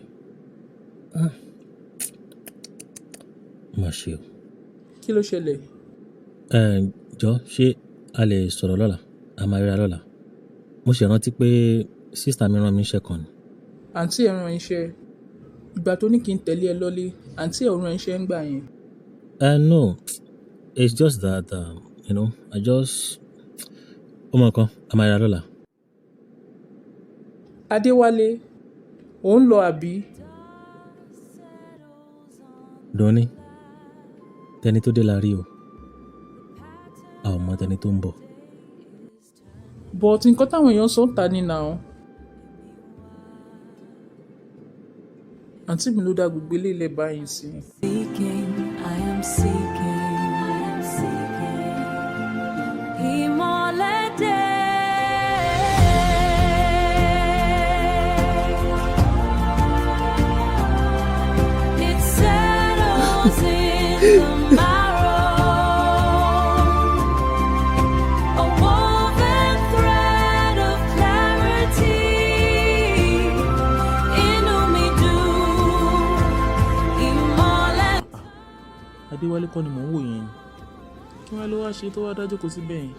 Ah, má ṣe o. Kí ló ṣẹlẹ̀? Ẹ jọ, ṣé a lè sọ̀rọ̀ lọ́la? A máa ríra lọ́la. Mo ṣe rántí pé sister mi rán mi iṣẹ́ kan ni. Àǹtí ẹ̀ rán iṣẹ́? Ìgbà tó ní kí n tẹ̀lé ẹ lọ́lé, àǹtí ẹ̀ ò rán iṣẹ́ ń gbà yẹn? No, it's just that I just, ó mọ nǹkan, a máa ríra lọ́la. Adéwálé, ò ń lọ àbí? Dọ́ní, tẹni tó dé la rí o, a ò mọ tẹni tó ń bọ̀. But nǹkan táwọn èèyàn sọ ń ta ni now. Àǹtí mi ló dá gbogbo ilé ilẹ̀ báyìí sí. Seeking, I am seeking, I am seeking. Ìmọ́lẹ̀ dé. It settles in the marrow, a woven thread of clarity. Inú mi dùn, ìmọ́lẹ̀. Adéwálé kọ́ ni mò ń wò yẹn ni? Kí wọ́n ló wá ṣe tó wá dájú kó síbẹ̀ yẹn?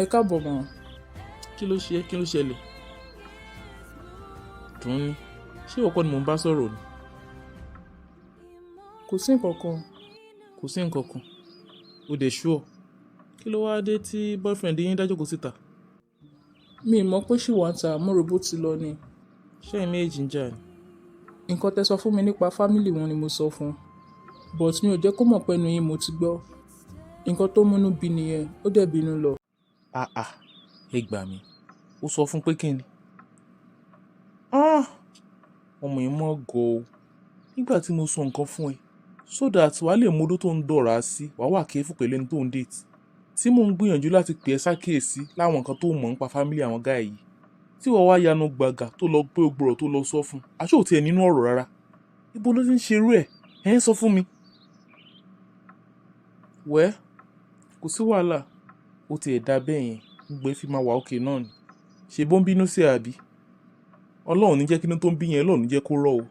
Ẹ káàbọ̀ mọ́. Kí ló ṣe é? Kí ló ṣẹlẹ̀? Dùn ní, ṣé ìwọ kọ́ ni mò ń bá sọ̀rọ̀ ni? Kò sí nǹkan kan. Kò sí nǹkan kan. O dẹ̀ ṣúọ̀. Kí ló wáá dé tí boyfriend yín dájókòó síta? Mi ì mọ̀ pé ṣì wà ń ta, mo rò bó ti lọ ni. Ṣé ẹ̀yin méjèèjì ń jà ni? Nǹkan tẹ́ sọ fún mi nípa family wọn ni mo sọ fún un. But mi ò jẹ́ kó mọ̀ pé ẹnu yín mo ti gbọ́. Nǹkan tó múnú bí nìyẹn, ó dẹ̀ bínú lọ. Àà, ẹ gbà mí. Ó sọ fún pé kí ni? Ah! Ọmọ yìí mọ̀ gọ̀ o. Nígbà tí mo sọ nǹkan fún ẹ, so that wàá lè mọ odó tó ń dọ̀ra sí, wàá wà careful pẹ̀lú ẹni tó ń date. Tí mò ń gbìyànjú láti pè ẹ́ sákìyèsí láwọn nǹkan tó mọ̀ nípa family àwọn guy yìí. Tí wọ́n wá yanu gbàgà tó lọ gbé ògbòrò tó lọ sọ fún. Aṣọ ò tiẹ̀ nínú ọ̀rọ̀ rárá. Ibo ló ti ń ṣerú ẹ̀? Ẹ̀ ń sọ fún mi. Wẹ́, kò sí wàhálà. Ó ti ẹ̀ dá bẹ́ẹ̀ yẹn, gbogbo ẹ fi máa wà òkè náà ni. Ṣé bó ń bínú sí ẹ àbí? Ọlọ́run ní jẹ́ kí inú tó ń bí yẹn, Ọlọ́run ní jẹ́ kó rọ̀ o.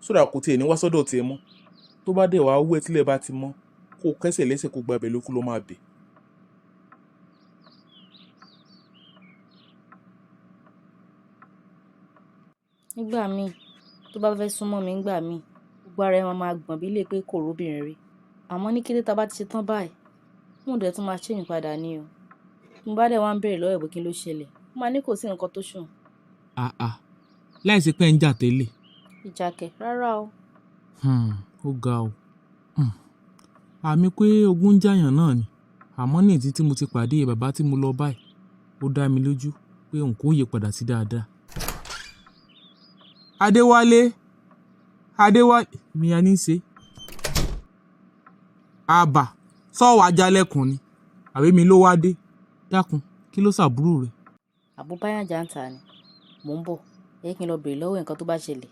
So that kò tiẹ̀ ní wá sọ́dọ̀ tiẹ̀ mọ́. Tó bá dẹ̀ wá wú ẹ tílẹ̀ bá ti mọ́, kó o kẹ́sẹ̀ lẹ́sẹ̀ kó gba ibẹ̀ lókù ló máa bẹ̀. Nígbà míì tó bá fẹ́ súnmọ́ mi nígbà míì, gbogbo ara ẹ̀ máa máa gbọ̀n bí lè pé kò róbìnrin rí. Àmọ́ ní kété tá bá ti ṣe tán báyìí, mood ẹ̀ tún máa change padà ní o. Tí mo bá dẹ̀ wá ń béèrè lọ́wọ́ ẹ̀ pé kí ló ṣẹlẹ̀, ó máa ní kò sí nǹkan tó ṣùn. Àà, láìsí pé ẹ ń jà tẹ́lẹ̀. Ìjà kẹ̀, rárá o. Ó ga o. Àmì pé ogun ń jàyàn náà ni. Àmọ́ ní ìdí tí mo ti pàdé bàbá tí mo lọ báyìí, ó dá mi lójú pé òun kò yí padà sí dáadáa. Adéwálé, Adéwálé, mi a ní í ṣe. Àbà, sọ́wọ́ ajálẹ̀kùn ni, àbí mi ló wá dé? Dákun, kí ló ṣàbúrò rẹ̀? Àbú báyàn jà ń tà ni. Mò ń bọ̀, ẹ jẹ́ kí n lọ béèrè lọ́wọ́ ẹ̀ nǹkan tó bá ṣẹlẹ̀.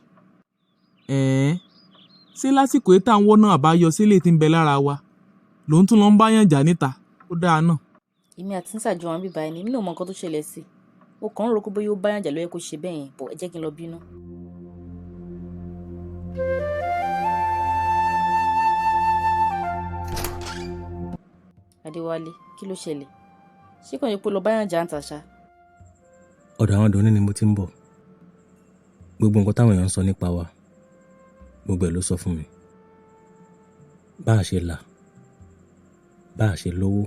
Ẹ̀ẹ́n, ṣé lásìkò yìí tá ń wọ́nà àbáyọ sílé tí ń bẹ lára wa? Lòun tún lọ ń báyàn jà níta, ó dáa náà. Èmi àti Nísà jọ wà níbí báyìí ni, èmi náà ò mọ nǹkan tó ṣẹlẹ̀ sí i. Mo kàn ń rò pé bóyá ó báyàn jà ló yẹ kó ṣe bẹ́ẹ̀ yẹn, but ẹ jẹ́ kí n lọ bínú. Adéwálé, kí ló ṣẹlẹ̀? Ṣé kàn yẹ pé ó lọ báyàn jà ń tà ṣá? Ọ̀dọ̀ àwọn Dùnní ni mo ti ń bọ̀. Gbogbo nǹkan táwọn èèyàn ń sọ nípa wa, gbogbo ẹ̀ ló sọ fún mi. Bá a ṣe là, bá a ṣe lówó,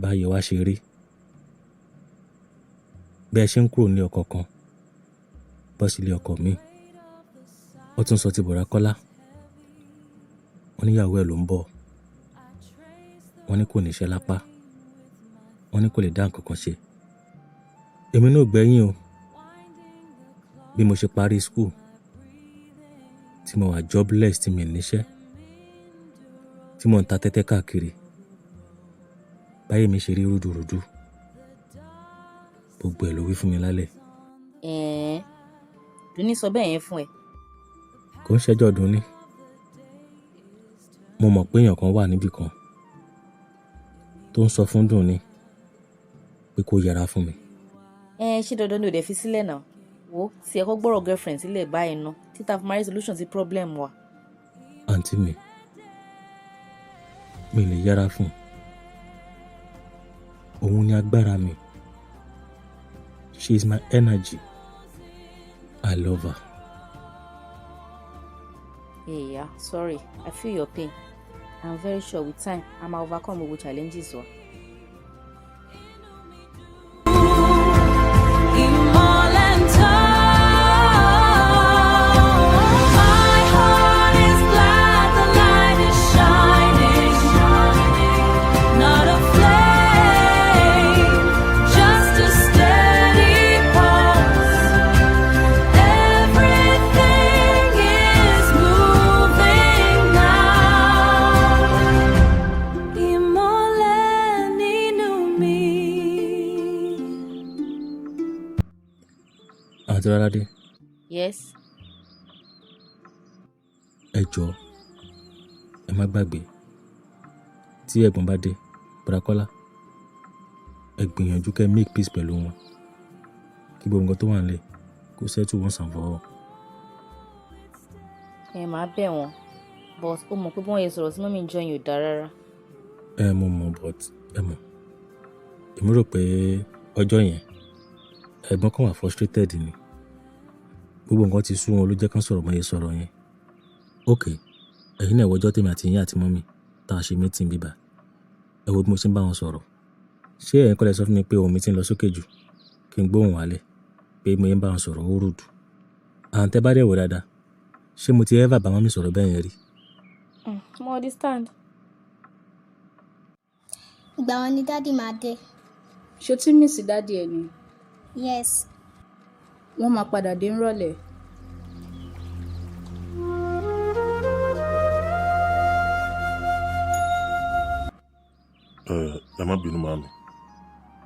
báyé wa ṣe rí. Bí ẹ ṣe ń kúrò ní ọkọ̀ kan, bọ́ sí ilé ọkọ̀ mi. Ó tún sọ ti Bọ̀dá Kọ́lá. Wọ́n ní ìyàwó ẹ̀ ló ń bọ̀. Wọ́n ní kò ní iṣẹ́ lápá. Wọ́n ní kò lè dá nǹkan kan ṣe. Èmi náà ò gbẹ́yìn o. Bí mo ṣe parí school, tí mo wà jobless, tí mi ò níṣẹ́, tí mò ń ta tẹ́tẹ́ káàkiri. Báyé mi ṣe rí rúdurùdu. Gbogbo ẹ̀ ló wí fún mi lálẹ́. Ẹ̀ẹ́n, Dùnní sọ bẹ́ẹ̀ yẹn fún ẹ. Kò ń ṣẹjọ́ Dùnní. Mo mọ̀ pé èèyàn kan wà níbí kan tó ń sọ fún Dùnní pé kó yẹra fún mi. Ẹ ṣé dandan ni ò dẹ̀ fi sílẹ̀ náà. Wo tí ẹ kọ́ gbọ́rọ̀ girlfriend sílẹ̀ báyìí ná, títa fi máa rí solution sí problem wa. Àǹtí mi, mi lè yẹra fún un. Òun ni agbára mi. She is my energy. I love her. Yeah, sorry, I feel your pain. I'm very sure with time, I ma overcome gbogbo challenges wa. Ìmọ́lẹ̀ ń tàn. My heart is glad the light is shining. Not a flame, just a steady pulse. Everything is moving now. Ìmọ́lẹ̀ nínú mi. Àǹtí Lọ́ládé. Yes. Ẹ jọ̀ọ́, ẹ má gbàgbé. Tí ẹ̀gbọ́n bá dé, Bọ̀dá Kọ́lá, ẹ gbìyànjú kẹ́ make peace pẹ̀lú wọn. Kí gbogbo nǹkan tó wà nílẹ̀ kó settle once and for all. Ẹ máa bẹ̀ wọ́n, but ó mọ̀ pé bí wọ́n yẹ sọ̀rọ̀ sí mummy jọ yẹn ò dáa rárá. Ẹ mo mọ̀, but ẹ mọ̀. Èmi rò pé ọjọ́ yẹn ẹ̀gbọ́n kan wà frustrated ni. Gbogbo nǹkan ti sú wọn ló jẹ́ kán sọ̀rọ̀ mọ́ iye sọ̀rọ̀ yẹn. Ok, ẹ̀yin náà wọjọ́ tèmi àti yín àti mummy tá a ṣe meeting bíbá. Ẹ wo bí mo ṣe ń bá wọn sọ̀rọ̀. Ṣé ẹ̀yin kọ́ lẹ sọ fún mi pé ohùn mi ti ń lọ sókè jù kí n gbóhùn wálẹ̀ pé mo ń bá wọn sọ̀rọ̀ ó rude? And tẹ́ bá dẹ̀ wò dáadáa, ṣé mo ti ever bá mummy sọ̀rọ̀ bẹ́ẹ̀ yẹn rí? Mo understand. Ìgbà wo ni daddy máa dé? Ṣé o ti miss daddy ẹ ni? Yes. Wọ́n máa padà dé nírọ̀lẹ́. Ẹ má bínú màámi,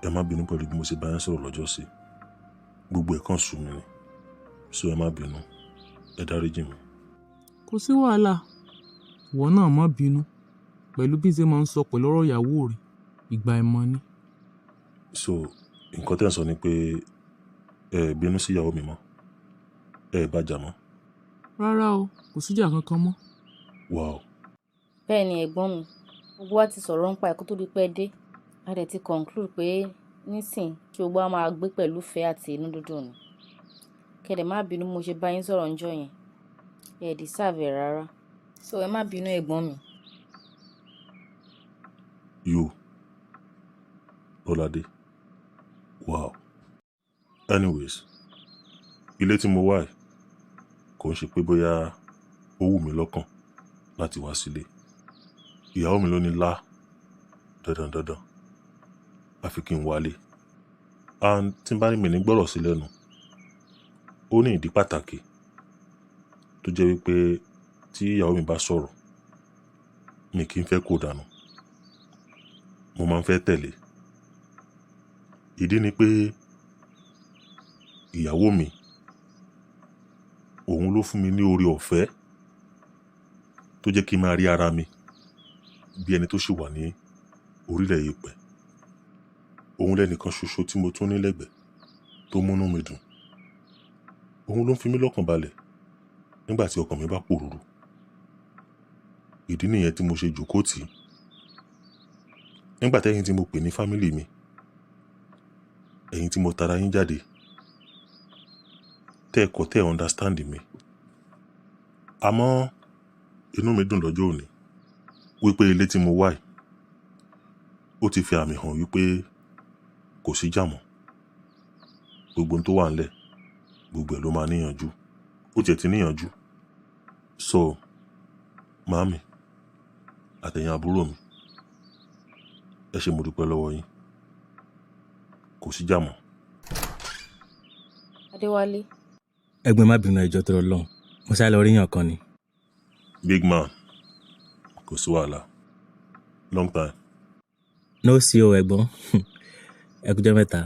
ẹ má bínú pẹ̀lú bí mo ṣe bá yín sọ̀rọ̀ lọ́jọ́ sí. Gbogbo ẹ̀ kàn sú mi ni. So ẹ má bínú, ẹ dáríjì mi. Kò sí wàhálà, ìwọ náà má bínú pẹ̀lú bí ṣe máa ń sọ pẹ̀lú ọ̀rọ̀ ìyàwó rẹ̀, ìgbà ìmọ̀ ni. So nǹkan tẹ́ ẹ̀ ń sọ ni pé ẹ bínú sí ìyàwó mi mọ́, ẹ bá jà mọ́. Rárá o, kò síjà kankan mọ́. Wow. Bẹ́ẹ̀ ni ẹ̀gbọ́n mi, gbogbo wa ti sọ̀rọ̀ nípa ẹ̀ kó tó di pé ẹ dé. A dẹ̀ ti conclude pé nísìn kí gbogbo wa máa gbé pẹ̀lú ìfẹ́ àti inú dídùn ni. Kẹ́ dẹ̀ má bínú mo ṣe bá yín sọ̀rọ̀ ńjọ́ yẹn. Ẹ deserve ẹ̀ rárá. So ẹ má bínú ẹ̀gbọ́n mi. You, Lọ́ládé. Wow. Anyways, ilé tí mo wà yìí kò ń ṣe pé bóyá ó wù mí lọ́kàn láti wá sílé. Ìyàwó mi ló ní lá dandan dandan àfi kí n wálé. And tí n bá ní mi ní gbọ́rọ̀ sí lẹ́nu, ó ní ìdí pàtàkì tó jẹ́ wípé tí ìyàwó mi bá sọ̀rọ̀, mi kì í fẹ́ kó dànù. Mo máa ń fẹ́ tẹ̀lé. Ìdí ni pé ìyàwó mi, òun ló fún mi ní oore ọ̀fẹ́ tó jẹ́ kí n máa rí ara mi bí ẹni tó ṣì wà ní orílẹ̀ yèpẹ̀. Òun lẹ́nìkan ṣoṣo tí mo tún ní lẹ́gbẹ̀ẹ́ tó múnú mi dùn. Òun ló ń fi mí lọ́kàn balẹ̀ nígbà tí ọkàn mi bá pòrúru. Ìdí nìyẹn tí mo ṣe jókòó tì í. Nígbà tẹ́yìn tí mo pè ní family mi, ẹ̀yin tí mo tara yín jáde, tẹ́ ẹ kọ́ tẹ́ ẹ understand mi. Àmọ́ inú mi dùn lọ́jọ́ òní wípé ilé tí mo wà yìí, ó ti fi àmì hàn wípé kò sí jà mọ́. Gbogbo ohun tó wà nílẹ̀, gbogbo ẹ̀ ló máa níyanjú. Ó tiẹ̀ ti níyanjú. So, màámi àtẹ̀yìn àbúrò mi, ẹ ṣé mo dúpẹ́ lọ́wọ́ yín. Kò sí jà mọ́. Adéwálé. Ẹ̀gbọ́n má bínú ẹjọ́ tó lọ. Mo sáré lọ ríyàn kan ni. Big man, kò sí wàhálà. Long time. No sí o ẹ̀gbọ́n. Ẹ kújọ́ mẹ́ta.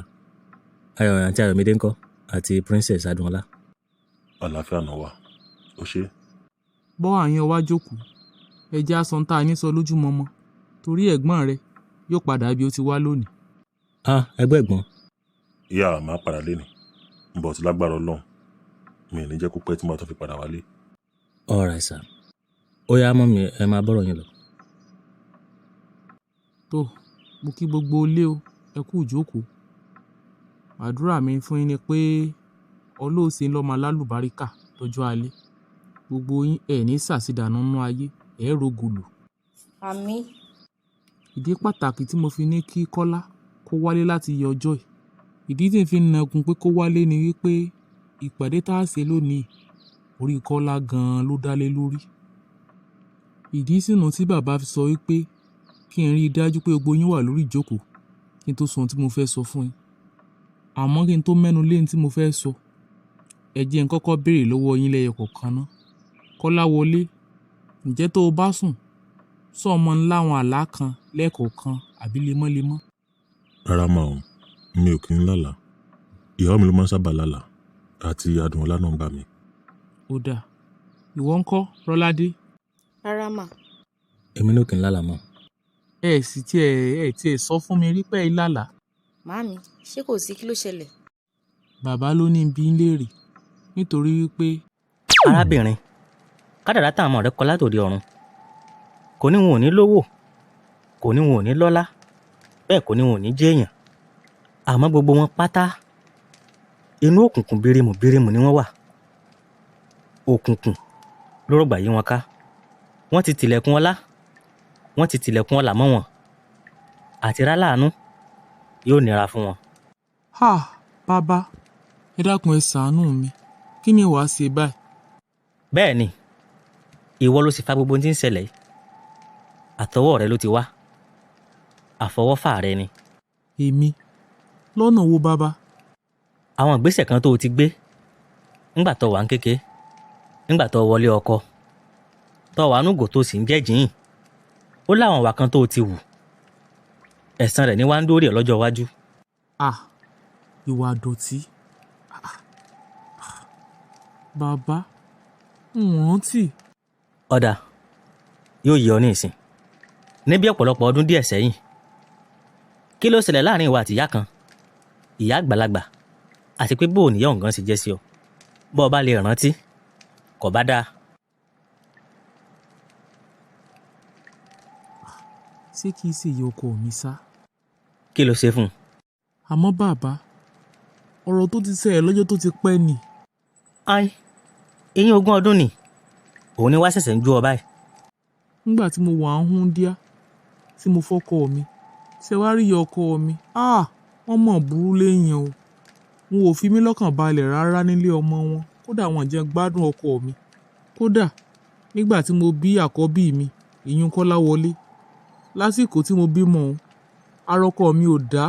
Ayọ̀ àti Ayọ̀mídé ńkọ́ àti Princess Adúnọlá. Àlàáfíà náà wà. Ó ṣé. Bọ́ àyàn wá jókòó. Ẹ jẹ́ á sọ ohun tá a ní sọ lójúmọmọ torí ẹ̀gbọ́n rẹ yóò padà bí ó ti wá lónìí. Ah, ẹgbẹ́ ẹ̀gbọ́n. Ìyá màá padà léni. But lágbára Ọlọ́run, mi ò ní jẹ́ kó pẹ́ tí màá tún fi padà wálé. All right, sir. Ó yá mummy ẹ máa bọ́rọ̀ yín lọ. Tó, mo kí gbogbo ilé o, ẹ kú ìjókòó. Àdúrà mi fún yín ni pé Ọlọ́run ó ṣe yín lọ́mọ alálùbáríkà lọ́jọ́ alẹ́. Gbogbo yín ẹ ní ṣàṣedànù nínú ayé, ẹ rógo lò. Àmín. Ìdí pàtàkì tí mo fi ní kí Kọ́lá kó wálé láti iye ọjọ́ yìí. Ìdí tí n fi nàgún pé kó wálé ni wípé ìpàdé tá a ṣe lónìí orí Kọ́lá gan-an ló dá lé lórí. Ìdí sínú tí bàbá fi sọ wípé kí n rí i dájú pé gbogbo yín wà lórí ìjókòó kí n tó sọ ohun tí mo fẹ́ sọ fún yín. Àmọ́ kí n tó mẹ́nu lé ohun tí mo fẹ́ sọ, ẹ jẹ́ n kọ́kọ́ béèrè lọ́wọ́ yín lẹ́yọ kọ̀ọ̀kan ná. Kọ́lá wọlé, ǹjẹ́ tó o bá sùn, sọ ọmọ ńlá àwọn àlá kan lẹ́ẹ̀kọ̀ọ̀kan àbí lemọ́lemọ́? Rárá mà o, mi ò kí ń lálàá. Ìyàwó mi ló máa ń sábà lálàá àti Adùnọlá náà ń gbà mí. Ó dáa. Ìwọ ńkọ́, Rọ́ládé? Rárá mà. Èmi náà kì í lálàá mọ́. Ẹ sì tiẹ̀ ẹ tiẹ̀ sọ fún mi rí pé ẹ lálàá. Màámi, ṣé kò sí kí ló ṣẹlẹ̀? Bàbá ló ní bí ń léèrè nítorí wípé. Arábìnrin, kádàrá táwọn ọmọ rẹ kọ látòdì ọ̀run. Kò ní wọn ò ní lówó, kò ní wọn ò ní lọ́lá, bẹ́ẹ̀ kò ní wọn ò ní jẹ́ èèyàn. Àmọ́ gbogbo wọn pátá inú òkùnkùn birimù birimù ni wọ́n wà. Òkùnkùn ló rọ̀gbà yí wọn ká. Wọ́n ti tilẹ̀kùn ọlá, wọ́n ti tilẹ̀kùn ọlà mọ́ wọn. Àti ráláàánú yóò nira fún wọn. Ha! Bàbá, ẹ dákun ẹ ṣàánú mi. Kí ni wàá ṣe báyìí? Bẹ́ẹ̀ ni, ìwọ ló sì fa gbogbo ohun tí ń ṣẹlẹ̀ yìí. Àtọwọ́ rẹ ló ti wá. Àfọwọ́fà rẹ ni. Èmi? Lọ́nà wo bàbá? Àwọn ìgbésẹ̀ kan tó o ti gbé ńgbà tó wà ń kéke, ńgbà tó wọlé ọkọ, tó wà núgò tó sì ń jẹ́ jìín. Ó láwọn ìwà kan tó o ti wù. Ẹ̀san rẹ̀ ní wá ń dórí ẹ̀ lọ́jọ́ iwájú. Ah! Ìwà àdọ̀tí. Ah! Bàbá, n ò rántí. Ọ̀dà, yóò yé ọ ní ìsìn. Ní bí ọ̀pọ̀lọpọ̀ ọdún díẹ̀ sẹ́yìn, kí ló ṣẹlẹ̀ láàrin ìwọ àti ìyá kan, ìyá àgbàlagbà, àti pé bóò níyà ọ̀hún gan ṣe jẹ́ sí ọ? Bọ́ ọ bá lè rántí, kò bá dáa. Ṣé kìí ṣe ìyá ọkọ mi sá? Kí ló ṣe fún un? Àmọ́ bàbá, ọ̀rọ̀ tó ti ṣẹlẹ̀ lọ́jọ́ tó ti pẹ́ ni. Ai, eyín ogún ọdún ni. Òun ni wá ṣẹ̀ṣẹ̀ ń jó ọ báyìí. Nígbà tí mo wà ń húndíá, tí mo fọ́kọ mi, ṣé wàá rí ìyá ọkọ mi? Ah! Wọ́n mọ̀ burú léèyàn o. Wọn ò fi mí lọ́kàn balẹ̀ rárá nílé ọmọ wọn. Kódà wọ́n jẹ́ gbádùn ọkọ mi. Kódà nígbà tí mo bí àkọ́bí mi, ìyún Kọ́láwọlé. Lásìkò tí mo bímọ òun, ara ọkọ mi ò dá,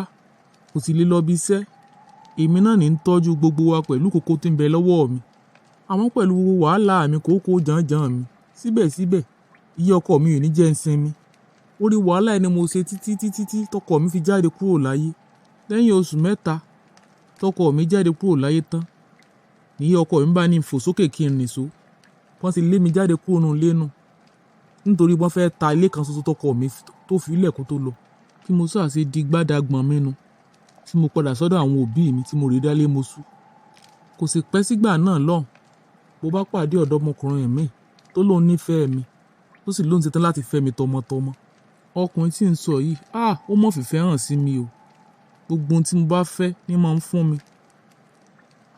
kò sì lè lọ ibi iṣẹ́. Èmi náà ní ń tọ́jú gbogbo wa pẹ̀lú kòkó tí ń bẹ lọ́wọ́ mi. Àmọ́ pẹ̀lú gbogbo wàhálà mi kòókòó jànjàn mi. Síbẹ̀síbẹ̀, ìyá ọkọ mi ò ní jẹ́ ń sinmi. Orí wàhálà ẹni mo ṣe títí títí tí tọkọ mi fi jáde kúrò láyé. Lẹ́yìn oṣù mẹ́ta tọkọ mi jáde kúrò láyé tán, ní ìyá ọkọ mi bá ní fò sókè kí n nìṣó. Wọ́n ti lé mi jáde kúrò nínú ilé náà. Nítorí wọ́n fẹ́ ta ilé kan ṣoṣo tọkọ mi tó fi ilẹ̀ kó tó lọ. Kí mo sá ṣe di gbádàgbọ̀n mi nu, tí mo padà sọ́dọ̀ àwọn òbí mi tí mo rí dálé mo sú. Kò sì pẹ́ sígbà náà lọ́hùn. Mo bá pàdé ọ̀dọ́mọkùnrin mi tó lóun nífẹ̀ẹ́ mi, tó sì lóun ṣetán láti fẹ́ mi tọmọtọmọ. Ọkùnrin tí ń sọ yìí, ah! Ó mọ̀ fìfẹ́ hàn sí mi o. Gbogbo ohun tí mo bá fẹ́ ní máa ń fún mi.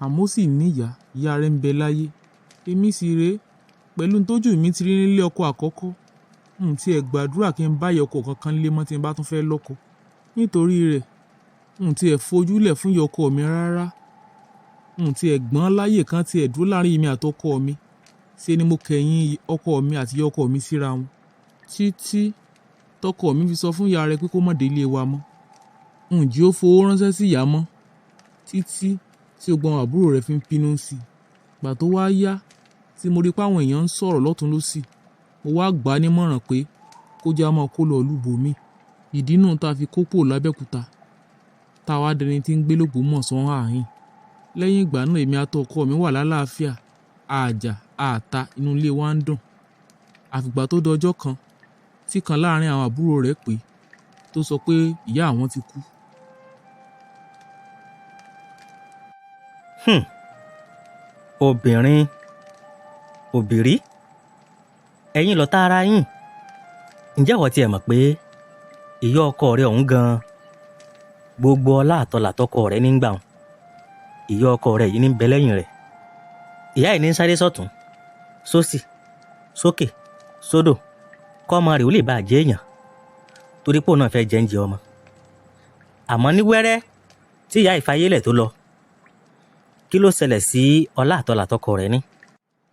Àmọ́ ó sì ní ìyá, ìyá rẹ̀ ń bẹ láyé. Èmi sì rè é, pẹ̀lú tójú mi ti rí nílé ọkọ àkọ́kọ́. N tí ẹ gbàdúrà kí n bá ìyá ọkọ kankan lé mọ́ tí n bá tún fẹ́ lọ́kọ. Nítorí rẹ̀, n tí ẹ fojúlẹ̀ fún ìyá ọkọ mi rárá. N tí ẹ gbọ́n láyè kan tí ẹ dúró láàrin èmi àti ọkọ mi. Ṣé ni mo kẹ̀yìn ọkọ mi àti ìyá ọkọ mi síra wọn. Títí tọkọ mi fi sọ fún ìyá rẹ̀ pé kó má dé ilé wa mọ́. Ǹjẹ́ ó fowó ránṣẹ́ sí ìyá mọ́? Títí tí gbogbo àwọn àbúrò rẹ̀ fi ń pinnu sí i. Ìgbà tó wá yá tí mo rí pé àwọn èèyàn ń sọ̀rọ̀ lọ́tùn lósì, mo wá gbà á nímọ̀ràn pé kó jẹ́ a máa kó lọ ìlú ibòmíì. Ìdí nù tá fi kó kúrò l'Abẹ́òkúta, tá wá dẹni tí ń gbé l'Ògbómọ̀ṣọ́ ààyìn. Lẹ́yìn ìgbà náà èmi àti ọkọ mi wà lálàáfíà, àjà, àta, inú ilé wa ń dùn. Àfìgbà tó dọjọ́ kan tí kan láàrin àwọn àbúrò rẹ̀ pé tó sọ pé ìyá àwọn ti kú. Obìnrin, òbírí, ẹ̀yin lọ̀tá ara yín. Ǹjẹ́ ìwọ tí ẹ mọ̀ pé ìyá ọkọ rẹ ọ̀hún gan-an, gbogbo ọlá àtọlà tọkọ rẹ ní gbà ọ́n. Ìyá ọkọ rẹ yìí ní bẹ lẹ́yìn rẹ̀. Ìyá yìí ní sáré sọ́tún, sósì, sókè, sódò, kọ́ ọmọ rẹ̀ ó lè bá jẹ́ èèyàn. Torí pé òun náà fẹ́ jẹ oúnjẹ ọmọ. Àmọ́ ní wẹ́rẹ́ tí ìyá ìfayélẹ̀ tó lọ, kí ló ṣẹlẹ̀ sí ọlá àtọlà tọkọ rẹ ní?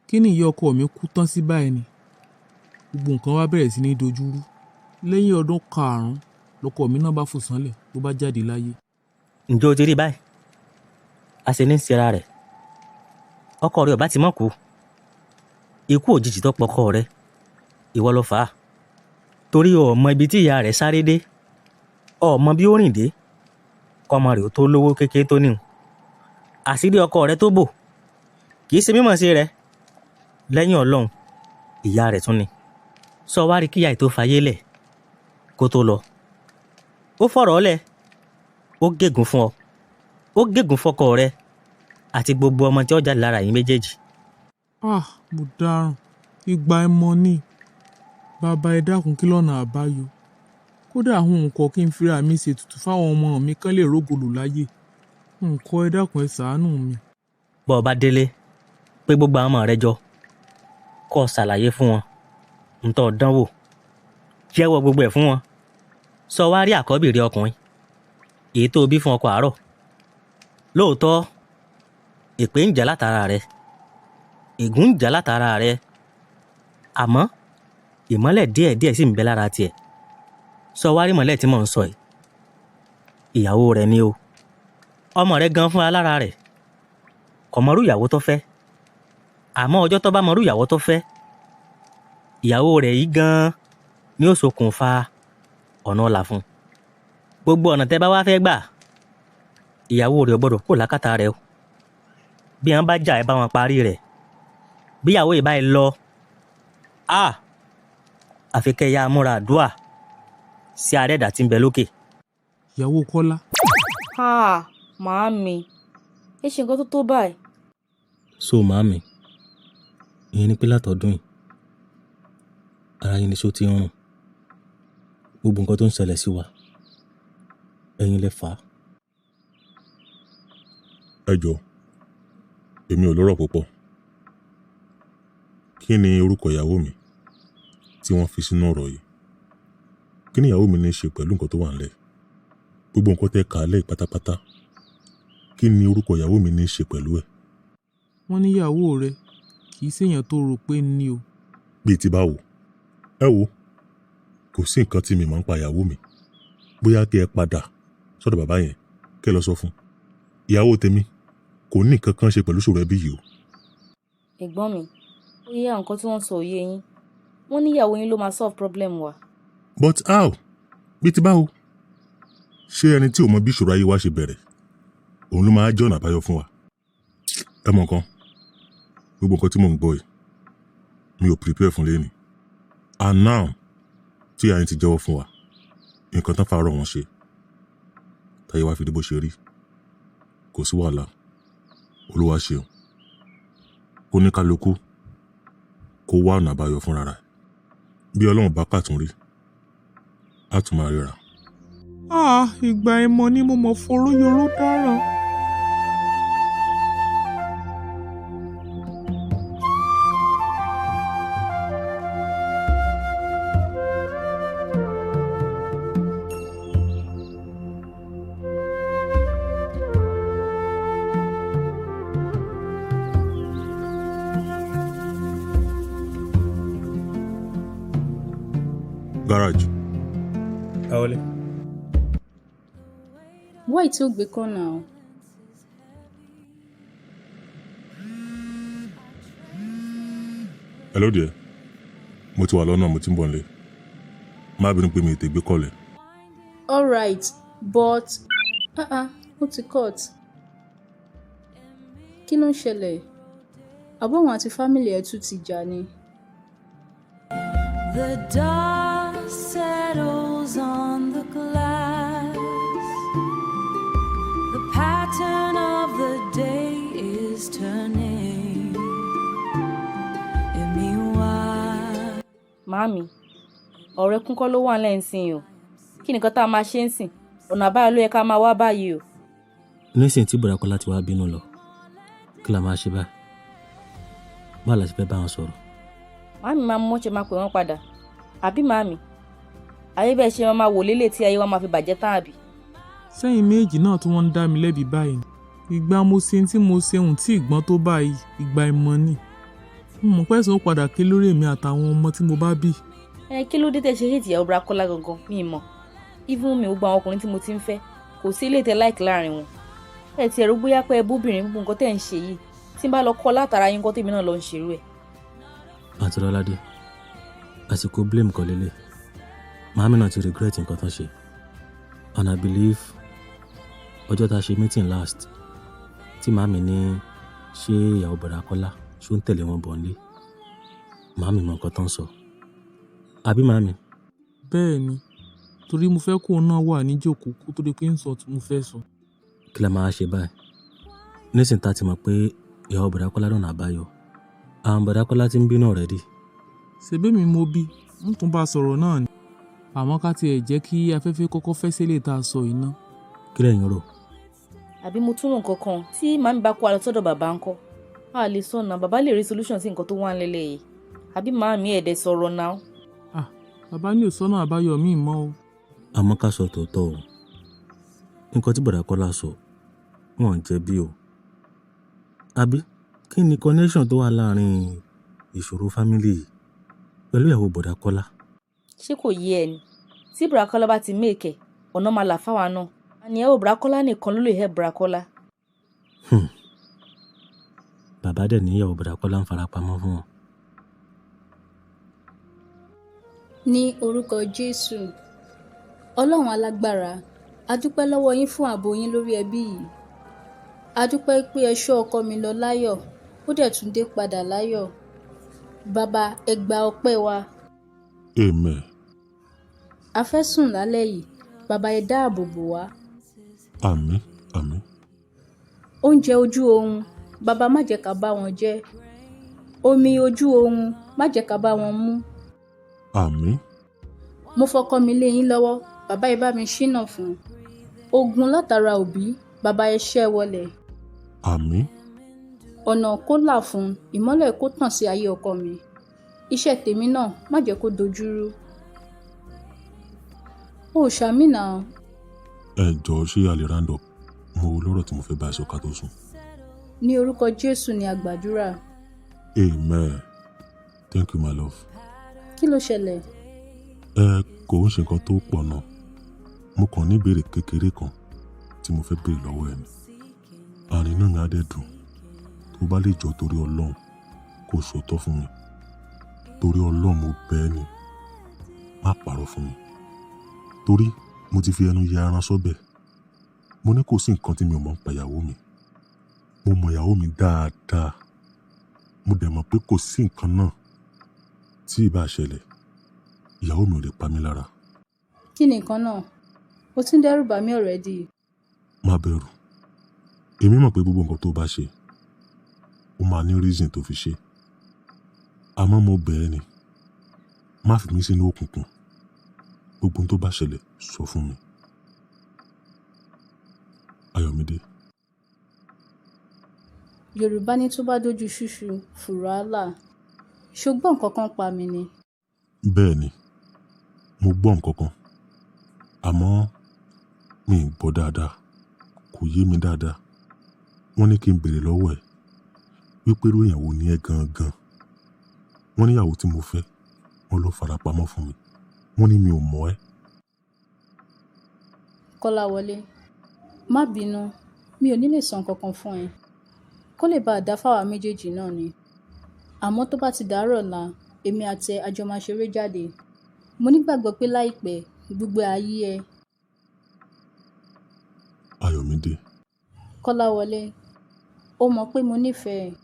Kí ni ìyá ọkọ mi kú tán sí báyìí ni? Gbogbo nǹkan wá bẹ̀rẹ̀ sí ní dojúrú. Lẹ́yìn ọdún karùn-ún lọkọ mi náà bá fò sánlẹ̀ ló bá jáde láyé. Ǹjẹ́ o ti rí báyìí? A ṣe ní ṣera rẹ̀. Ọkọ rẹ ò bá ti mọ̀ kú. Ikú òjijì tó pọkọ rẹ, ìwọ ló fà á. Torí o ò mọ ibi tí ìyá rẹ̀ sáré dé, o ò mọ bí ó rìn dé, kọ́mọ rẹ̀ ó tó lówó kékeré tó níhun. Àṣírí ọkọ rẹ tó bò, kì í ṣe mímọ̀ sí rẹ̀. Lẹ́yìn Ọlọ́run, ìyá rẹ̀ tún ni. Sọ wá rí kíyà tó fayé lẹ̀ kó tó lọ. Ó fọ̀rọ̀ ọ́ lẹ̀, ó gégùn fún ọ, ó gégùn fọkọ rẹ àti gbogbo ọmọ tí ó jáde lára yín méjèèjì. Ah! Mo dáràn. Ìgbà ẹmọ ni. Bàbá ẹ dákun kí lọ́nà àbáyọ. Kódà àwọn nǹkan kí n fira mi ṣètùtù fáwọn ọmọ mi kán lè rógo lò láyé. Nǹkan, ẹ dákun, ẹ ṣàánú mi. Bọ́ ọ bá délé, pé gbogbo àwọn ọmọ rẹ jọ, kó o ṣàlàyé fún wọn ntọ́ dánwò, jẹ́wọ́ gbogbo ẹ̀ fún wọn. Sọ wá rí àkọ́bí rẹ ọkùnrin, èyí tó o bí fún ọkọ àárọ̀. Lóòótọ́, èpè ń jà látara rẹ, ègún ń jà látara rẹ, àmọ́ ìmọ́lẹ̀ díẹ̀díẹ̀ sì ń bẹ lára tiẹ̀. Sọ wá rí ìmọ́lẹ̀ tí mò ń sọ yìí, ìyàwó rẹ ni o. Ọmọ rẹ gan fúnra lára rẹ̀ kò mọrú ìyàwó tó fẹ́, àmọ́ ọjọ́ tó bá mọrú ìyàwó tó fẹ́, ìyàwó rẹ̀ yìí gan ni ó ṣokùnfà ọ̀nà ọ̀la fún un. Gbogbo ọ̀nà tẹ́ bá wá fẹ́ gbà, ìyàwó rẹ̀ ò gbọ́dọ̀ kó lákàtà rẹ̀ o. Bí wọ́n bá jà, ẹ bá wọn parí rẹ̀. Bí ìyàwó yìí báyìí lọ, a àfi kẹ́ ya múra àdúà sí Adẹ́dà tí ń bẹ lókè. Ìyàwó Kọ́lá. Ha, màámi, ẹ ṣe nǹkan tó tó báyìí. So màámi, ìyẹn ni pé látọdún yìí, ara yín ni ṣó ti ń rùn. Gbogbo nǹkan tó ń ṣẹlẹ̀ sí wa, ẹ̀yin lẹ fà á. Ẹ jọ, èmi ò lọ́rọ̀ púpọ̀. Kí ni orúkọ ìyàwó mi tí wọ́n fi sínú ọ̀rọ̀ yìí? Kí ni ìyàwó mi ní í ṣe pẹ̀lú nǹkan tó wà nílẹ̀? Gbogbo nǹkan tẹ́ kà á lẹ̀ pátápátá, kí ni orúkọ ìyàwó mi ní í ṣe pẹ̀lú ẹ̀? Wọ́n níyàwó rẹ kì í ṣèèyàn tó rò pé ní o. Bíi ti báwo? Ẹ wo, kò sí nǹkan tí mi máa ń pa ìyàwó mi. Bóyá kí ẹ padà sọ́dọ̀ bàbá yẹn, kí ẹ lọ sọ fún un. Ìyàwó tèmi kò ní nǹkan kan ṣe pẹ̀lú ìṣòro ẹbí yìí o. Ẹ̀gbọ́n mi, ó yẹ nǹkan tí wọ́n sọ òye yín. Wọ́n níyàwó yín ló máa solve problem wa. But how? Bíi ti báwo? Ṣé ẹni tí ò mọ bí ìṣòro ayé wa ṣe bẹ̀rẹ̀, òun ló máa jẹ́ ọ̀nà àbáyọ fún wa? Ẹ mọ nǹkan, gbogbo nǹkan tí mò ń gbọ́ yìí, mi ò prepare fún lẹ́nu. And now tí ìyá yín ti jẹ́wọ́ fún wa nǹkan tán fàárọ̀ wọn ṣe táyé wá fi dé bó ṣe rí, kò sí wàhálà. Olúwa ṣeun. Kó ní kálukú kó wá ọ̀nà àbáyọ fúnra rẹ̀. Bí Ọlọ́run bá kàtún rí, á tún máa ríra. Ah, ìgbà ìmọ̀ ni mo mọ̀ foró yoró dáràn. Garage. Ẹ wọlé. Why tí ó gbé call now? Hello dear, mo ti wà lọ́nà, mo ti ń bọ̀ nílé. Má bínú pé mi ì tè gbé call ẹ. Alright, but ah ah, ó ti cut. Kí ló ń ṣẹlẹ̀? Àbọ̀wọ̀n àti family ẹ̀ tún ti jà ni. The dust settles on the glass. The pattern of the day is turning. And meanwhile, Màámi, ọ̀rẹ́ kún kọ́ ló wà nílẹ̀ ń sìn o. Kí nìkan tá a máa ṣe ń sìn? Ọ̀nà àbáyọ ló yẹ ká máa wá báyìí o. Nísìnyí tí Bọ̀dá Kọ́lá ti wá bínú lọ, kí la máa ṣe báyìí? Báwo la ṣe fẹ́ bá wọn sọ̀rọ̀? Màámi máa mú ṣe máa pè wọ́n padà. Àbí màámi? Ayé bẹ́ẹ̀ ṣe máa wò lélẹ̀ tí ayé wa máa fi bàjẹ́ tán, àbí? Sẹ́yìn méjì náà tí wọ́n ń dá mi lẹ́bi báyìí. Ìgbà mo ṣe tí mo ṣe ohun tí ìgbọ́n tó báyìí, ìgbà ìmọ̀ ni. Mo mọ̀ pé ẹ̀sùn ó padà ké lórí èmi àtàwọn ọmọ tí mo bá bí. Ẹ kí ló dé tẹ́ ṣe hate ìyàwó Bọ̀dá Kọ́lá gangan? Mi ì mọ̀. Even mi ò gba àwọn ọkùnrin tí mo ti ń fẹ́. Kò sí ilé tẹ like láàrin wọn. Ẹ ti ẹ̀rú bóyá pé ẹ bóbìnrin, gbogbo nǹkan tẹ́ ń ṣe yìí. Tí n bá lọ kọ́ látara yín kọ́, tèmi náà lọ ń ṣerú ẹ̀. Àǹtí Lọ́ládé, àsìkò blame kọ́ lélẹ̀. Màámi náà ti regret nǹkan tán ṣe. And I believe ọjọ́ tá a ṣe meeting last, tí màámi ní ṣé ìyàwó Bọ̀dá Kọ́lá ṣó ń tẹ̀lé wọn bọ̀ nílé. Màámi mọ nǹkan tán sọ. Àbí màámi? Bẹ́ẹ̀ ni, torí mo fẹ́ kóun náà wà níjókòó kó tó di pé ń sọ tí mo fẹ́ sọ. Kí la máa ṣe báyìí? Nísìnyí tá a ti mọ̀ pé ìyàwó Bọ̀dá Kọ́lá lọ́nà àbáyọ. Àwọn Bọ̀dá Kọ́lá ti ń bínú already. Ṣebí mi mo bí, n tún bá a sọ̀rọ̀ náà ni. Àmọ́ ká tiẹ̀ jẹ́ kí afẹ́fẹ́ kọ́kọ́ fẹ́ sílẹ̀ tá a sọ yìí ná. Kí lẹ̀yin rò? Àbí mo tún rò nǹkan kan, tí màmí bá kó wa lọ sọ́dọ̀ bàbá ńkọ́? A lè sọ náà, bàbá lè rí solution sí nǹkan tó wà nílẹ̀ yìí. Àbí màmí ẹ̀dẹ̀ sọ̀rọ̀ náà. Ah, bàbá ní òsọ́nà àbáyọ míì mọ́ o. Àmọ́ ká sọ tòótọ́ o, nǹkan tí Bọ̀dá Kọ́lá sọ, wọn ò jẹ̀bi o. Àbí kí ni connection tó wà láàrin ìṣòro family yìí pẹ̀lú ìyàwó Bọ̀dá Kọ́lá? Ṣé kò yé ẹ ni? Tí Bọ̀dá Kọ́lá bá ti make ẹ̀, ọ̀nà máa là fáwa náà. Àní ẹ ò, Bọ̀dá Kọ́lá nìkan ló lè help Bọ̀dá Kọ́lá. Bàbá dẹ̀ ní ìyàwó Bọ̀dá Kọ́lá ń fara pamọ́ fún wọn. Ní orúkọ Jésù, Ọlọ́run alágbára, a dúpẹ́ lọ́wọ́ yín fún ààbò yín lórí ẹbí yìí. A dúpẹ́ pé ẹ ṣọ́ ọkọ mi lọ láyọ̀, ó dẹ̀ tún dé padà láyọ̀. Bàbá, ẹ gba ọpẹ́ wa. Amen. A fẹ́ sùn lálẹ́ yìí, bàbá ẹ dáàbò bò wá. Àmín, àmín. Oúnjẹ ojú oorun, bàbá má jẹ́ ká bá wọn jẹ. Omi ojú oorun, má jẹ́ ká bá wọn mú. Àmín. Mo fọkọ mi lé yín lọ́wọ́, bàbá ẹ bá mi ṣínà fún un. Ogun látara òbí, bàbá ẹ ṣẹ́ wọlẹ̀. Àmín. Ọ̀nà kó là fún un, ìmọ́lẹ̀ kó tàn sí ayé ọkọ mi. Iṣẹ́ tèmi náà, má jẹ́ kó dojúrú. O ò ṣàmì náà. Ẹ jọ̀ọ́, ṣé a lè round up? Mo lọ́rọ̀ tí mo fẹ́ bá ẹ sọ ká tó sùn. Ní orúkọ Jésù ni a gbàdúrà. Amen. Thank you, my love. Kí ló ṣẹlẹ̀? Ẹ kò ń ṣe nǹkan tó pọ̀ náà. Mo kàn ní ìbéèrè kékeré kan tí mo fẹ́ béèrè lọ́wọ́ ẹ ni. Àárín inú mi á dẹ̀ dùn tó bá lè jọ, torí Ọlọ́run, kó ṣòótọ́ fún mi. Torí Ọlọ́run, mo bẹ̀ ẹ́ ni, má parọ́ fún mi. Torí mo ti fi ẹnu yẹ ẹran sọ́bẹ̀. Mo ní kò sí nǹkan tí mi ò mọ̀ nípa ìyàwó mi. Mo mọ ìyàwó mi dáadáa. Mo dẹ̀ mọ̀ pé kò sí nǹkan náà tí ì bá ṣẹlẹ̀, ìyàwó mi ò lè pa mí lára. Kí ni nǹkan náà? O ti ń dẹ́rù bà mí already. Má bẹ̀rù. Èmi mọ̀ pé gbogbo nǹkan tó bá ṣe, ó máa ní reason tó fi ṣe. Àmọ́ mo bẹ̀ ẹ́ ni, má fi mí sínú òkùnkùn. Gbogbo ohun tó bá ṣẹlẹ̀, sọ fún mi. Ayọ̀mídé. Yorùbá ní tó bá dójú ṣúṣu, fùrọ̀ á là. Ṣo gbọ́ nǹkan kan pa mi ni? Bẹ́ẹ̀ ni, mo gbọ́ nǹkan kan. Àmọ́ mi ì gbọ́ dáadáa, kò yé mi dáadáa. Wọ́n ní kí n béèrè lọ́wọ́ ẹ wípé irú èèyàn wo ni ẹ́ gangan. Wọ́n ní ìyàwó tí mo fẹ́, wọ́n ló farapamọ́ fún mi. Wọ́n ní mi ò mọ̀ ẹ́. Kọ́láwọlé, má bínú, mi ò ní lè sọ nǹkan kan fún ẹ. Kó lè bá a dá fáwa méjèèjì náà ni. Àmọ́ tó bá ti dàárọ̀ ọ̀la, èmi àti ẹ a jọ máa ṣeré jáde. Mo nígbàgbọ́ pé láìpẹ́, gbogbo ẹ̀ á yé ẹ. Ayọ̀mídé. Kọ́láwọlé, ó mọ̀ pé mo nífẹ̀ẹ́ ẹ.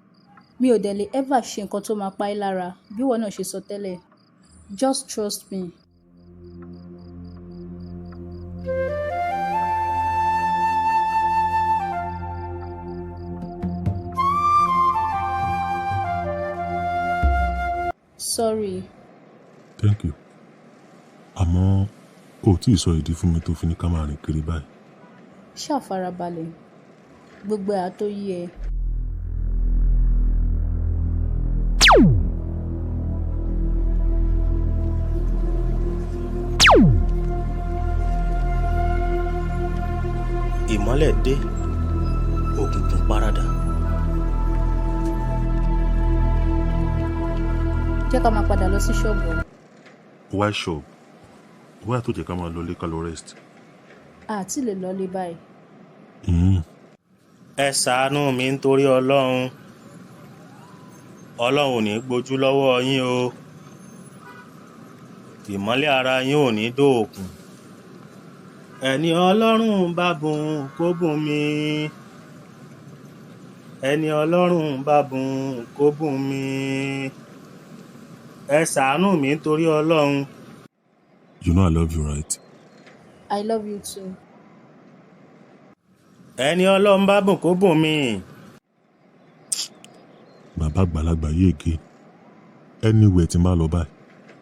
Mi ò dẹ̀ lè ever ṣe nǹkan tó máa pa ẹ́ lára bí ìwọ náà ṣe sọ tẹ́lẹ̀. Just trust me. Sorry. Thank you. Àmọ́ o ò tí ì sọ ìdí fún mi tó fi ní ká máa rìn kiri báyìí. Ṣáà farabalẹ̀. Gbogbo ẹ̀ á tó yé ẹ. Ìmọ́lẹ̀ dé, òkùnkùn paradà. Jẹ́ ká máa padà lọ sí ṣọ́ọ̀bù. Why shop? Why tó jẹ́ ká máa lọ ilé ká lọ rest? A à tí lè lọlé báyìí. Ẹ ṣàánú mi nítorí Ọlọ́run. Ọlọ́run ò ní gbójú lọ́wọ́ yín o. Ìmọ́lẹ̀ ara yín ò ní dòòkùn. Ẹni Ọlọ́run bá bùn kó bùn mi. Ẹni Ọlọ́run bá bùn kó bùn mi. Ẹ ṣàánú mi nítorí Ọlọ́run. You know I love you, right? I love you too. Ẹni Ọlọ́run bá bùn kó bùn mi. Bàbá àgbàlagbà yìí again. Anywhere tí n bá lọ báyìí,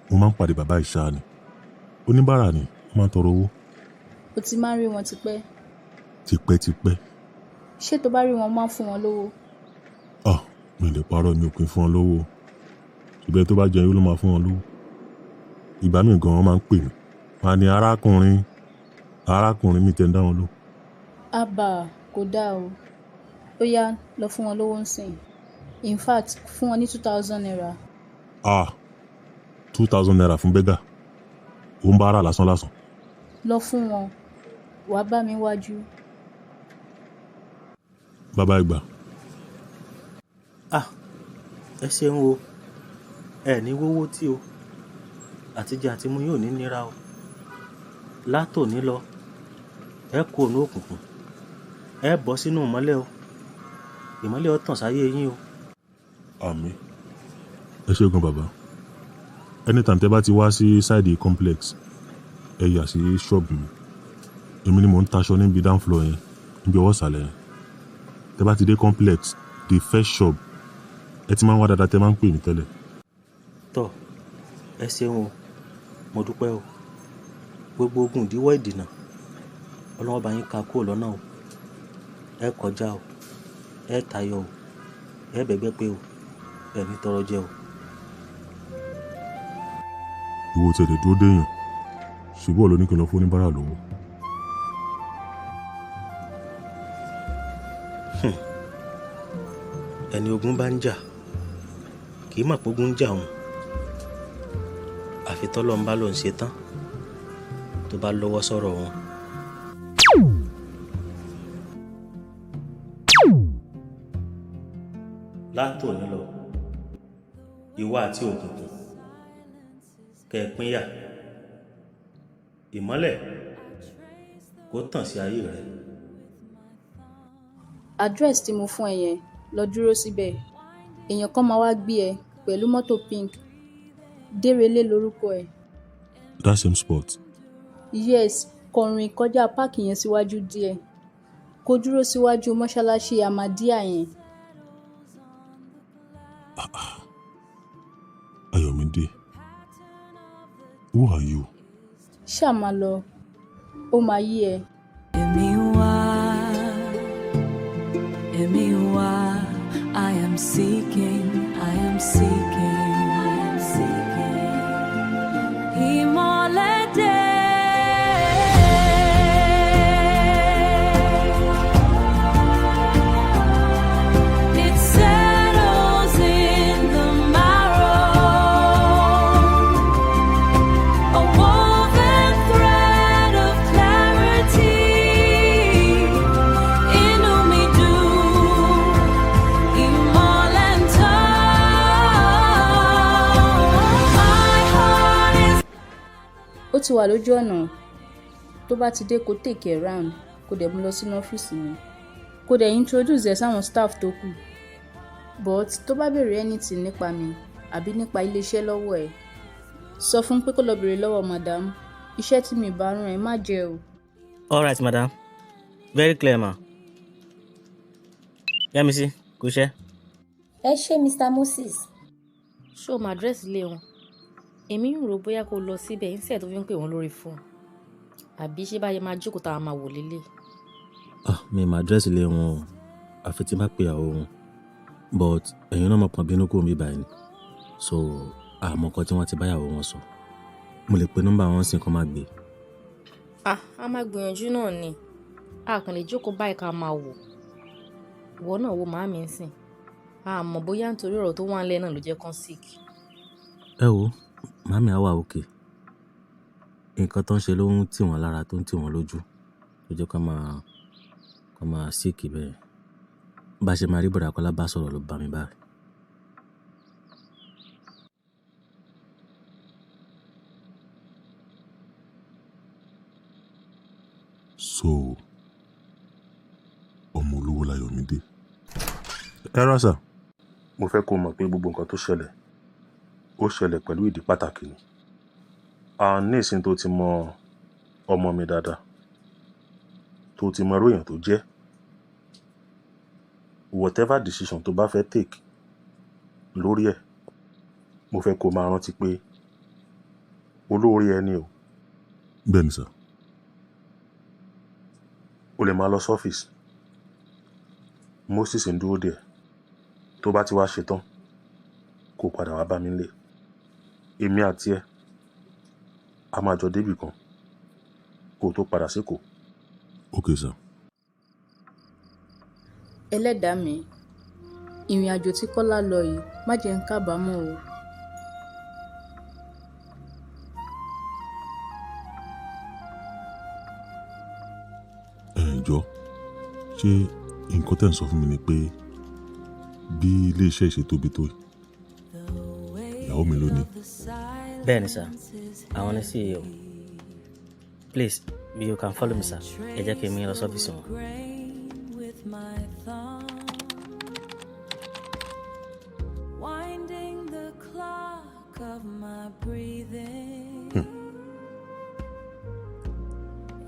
mo máa ń pàdé bàbá ìṣá ni. Oníbàárà ni, wọ́n máa ń tọrọ owó. O ti máa ń rí wọn tipẹ́? Tipẹ́tipẹ́. Ṣé tó bá rí wọn, máa ń fún wọn lówó? Ah, mi ò lè parọ́, mi ò kí ń fún wọn lówó. Ṣùgbọ́n tó bá jẹun yó ló máa fún wọn lówó. Ìgbà míì gan-an wọ́n máa ń pè mí. Wọ́n á ní arákùnrin, arákùnrin mi tẹ́ ń dá wọn lóhùn. Àbá kò dáa o. Ó yá, lọ fún wọn lówó ńsìn. In fact, fún wọn ní ₦2,000. Ah, ₦2,000 fún beggar. Ó ń bára lásán lásán. Lọ fún wọn. Wàá bá mi wájú. Bàbá ìgbà. Ah, ẹ ṣeun o. Ẹ ní wówó tí o. Àtijẹ àti mu yóò ní nira o. Látòní lọ, ẹ kú òun òkùnkùn. Ẹ bọ́ sínú ìmọ́lẹ̀ o. Ìmọ́lẹ̀ ó tàn sáyé yín o. Àmín. Ẹ ṣé gan bàbá. Anytime tẹ́ bá ti wá sí side complex, ẹ yà sí shop mi. Èmi ni mò ń taṣọ níbi down floor yẹn, níbi ọwọ́ ìsàlẹ̀ yẹn. Tẹ́ bá ti dé complex, the first shop, ẹ ti máa ń wá dáadáa, tẹ́ máa ń pè mí tẹ́lẹ̀. Tọ́, ẹ ṣeun o. Mo dúpẹ́ o. Gbogbo ogun ìdíwọ́ ìdènà, Ọlọ́run bá yín ká kúrò lọ́nà o. Ẹ kọjá o. Ẹ tayọ o. Ẹ bẹ̀gbẹ́ pé o. Ẹ ní tọrọ jẹ o. Ìwọ tí ẹ lè dúró déyàn, ṣùgbọ́n ló ní kí n lọ fún oníbàárà lówó. Ẹni ogun bá ń jà kì í mọ̀ pé ogun ń jà òun, àfi tọ́lọ́run bá lòun ṣe tán tó bá lọ́wọ́ sọ̀rọ̀ wọn. Látòní lọ, ìwọ àti òkùnkùn kẹ́ ẹ pínyà, ìmọ́lẹ̀ kó tàn sí ayé rẹ. Address tí mo fún ẹ yẹn, lọ dúró síbẹ̀. Èèyàn kan máa wá gbé ẹ pẹ̀lú mọ́tò pink. Dérelé lorúkọ ẹ̀. That same spot? Yes, kàn rìn kọjá páàkì yẹn síwájú díẹ̀. Kó dúró síwájú mọ́ṣáláṣí Ahmadiyya yẹn. Ayọ̀mídé, who are you? Ṣáà máa lọ, ó máa yé ẹ. Èmi wá, èmi wá, I am seeking, I am seeking, I am seeking. Ìmọ́lẹ̀ dé. It settles in the marrow, a woven thread of clarity. Inú mi dùn, ìmọ́lẹ̀ ń tàn. My heart is Ó ti wà lójú ọ̀nà. Tó bá ti dé, kó take ẹ round, kó dẹ̀ mú lọ sínú ọ́fíìsì mi. Kó dẹ̀ introduce ẹ sáwọn staff tó kù. But tó bá béèrè anything nípa mi àbí nípa ilé-iṣẹ́ lọ́wọ́ ẹ̀, sọ fún pé kó lọ béèrè lọ́wọ́ madam. Iṣẹ́ tí mi bá rán ẹ má jẹ́ o. All right, madam. Very clear, ma. Yẹ́misí, kú iṣẹ́. Ẹ ṣé, Mr. Moses. Ṣé o mọ address ilé wọn? Èmi ń rò bóyá kó lọ síbẹ̀ instead tó fi ń pè wọ́n lórí fóònù. Àbí ṣé báyìí máa jókòó táwa máa wò lélẹ̀? Ah, mi ò mọ address ilé wọn o. Àfi tí n bá pe ìyàwó wọn. But ẹ̀yin náà mọ̀ pọ́n bínú kúrò níbí báyìí ni. So, àmọ́ nǹkan tí wọ́n ti bá ìyàwó wọn sọ. Mo lè pe nọ́mbà wọn sì kán má gbé. Ah, a máa gbìyànjú náà ni. A kàn lè jókòó báyìí ká máa wò. Ìwọ náà wo màámi ń sìn. A mọ̀ bóyá nítorí ọ̀rọ̀ tó wà nílẹ̀ náà ló jẹ́ kán sick. Ẹ wo, màámi á wà okay. Nǹkan tó ń ṣe ló ń tì wọ́n lára, tó ń tì wọ́n lójú. Tó jẹ́ kán máa sick bẹ́ẹ̀. Bá ṣe máa rí Bọ̀dá Kọ́lá bá sọ̀rọ̀ ló bá mi báyìí. So, ọmọ olówó Láyọ̀mídé. Ẹ rà sà. Mo fẹ́ kó mọ̀ pé gbogbo nǹkan tó ṣẹlẹ̀, ó ṣẹlẹ̀ pẹ̀lú ìdí pàtàkì ni. À ní ìsìn tó ti mọ ọmọ mi dáadáa, tó ti mọ irú èèyàn tó jẹ́. Whatever decision tó bá fẹ́ take lórí ẹ̀, mo fẹ́ kó máa rántí pé olóore ẹni o. Bẹ́ẹ̀ ni sir. O lè máa lọ sọ́fíìsì. Moses ń dúró dè ẹ́. Tó bá ti wá ṣetán, kó o padà wá bá mi nílé. Èmi àti ẹ, a máa jọ débì kan kó o tó padà sékòó. Ok sir. Ẹlẹ́dàá mi, ìrìn àjò tí Kọ́lá lọ yìí, má jẹ́ ń kábàámọ̀ o. Ẹ jọ, ṣé nǹkan tẹ́ ń sọ fún mi ni pé bí iléeṣẹ́ ṣe tóbi tó yìí, ìyàwó mi ló ní? Bẹ́ẹ̀ ni sir, àwọn ni CEO. Please, you can follow me sir. Ẹ jẹ́ kí n mú yín lọ sọ́fíìsì wọn. With my thumb, winding the clock of my breathing.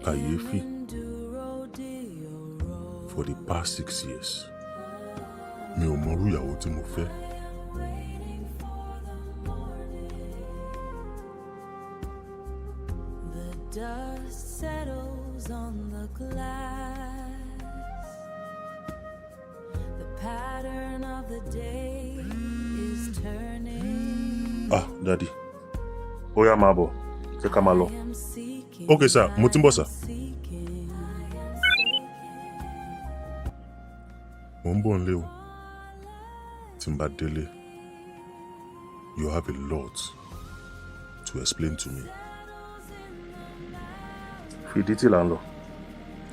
Kàyéfì. For the past 6 years, mi ò mọrú ìyàwó tí mo fẹ́. The dust settles on the glass. The pattern of the day is turning. Ah, daddy, ó yá, máa bọ̀, jẹ́ ká máa lọ. Ok sir, mo ti ń bọ̀ sir. Mo ń bọ̀ nílé o. Tí n bá délé, you have a lot to explain to me. Fìdítì là ń lọ.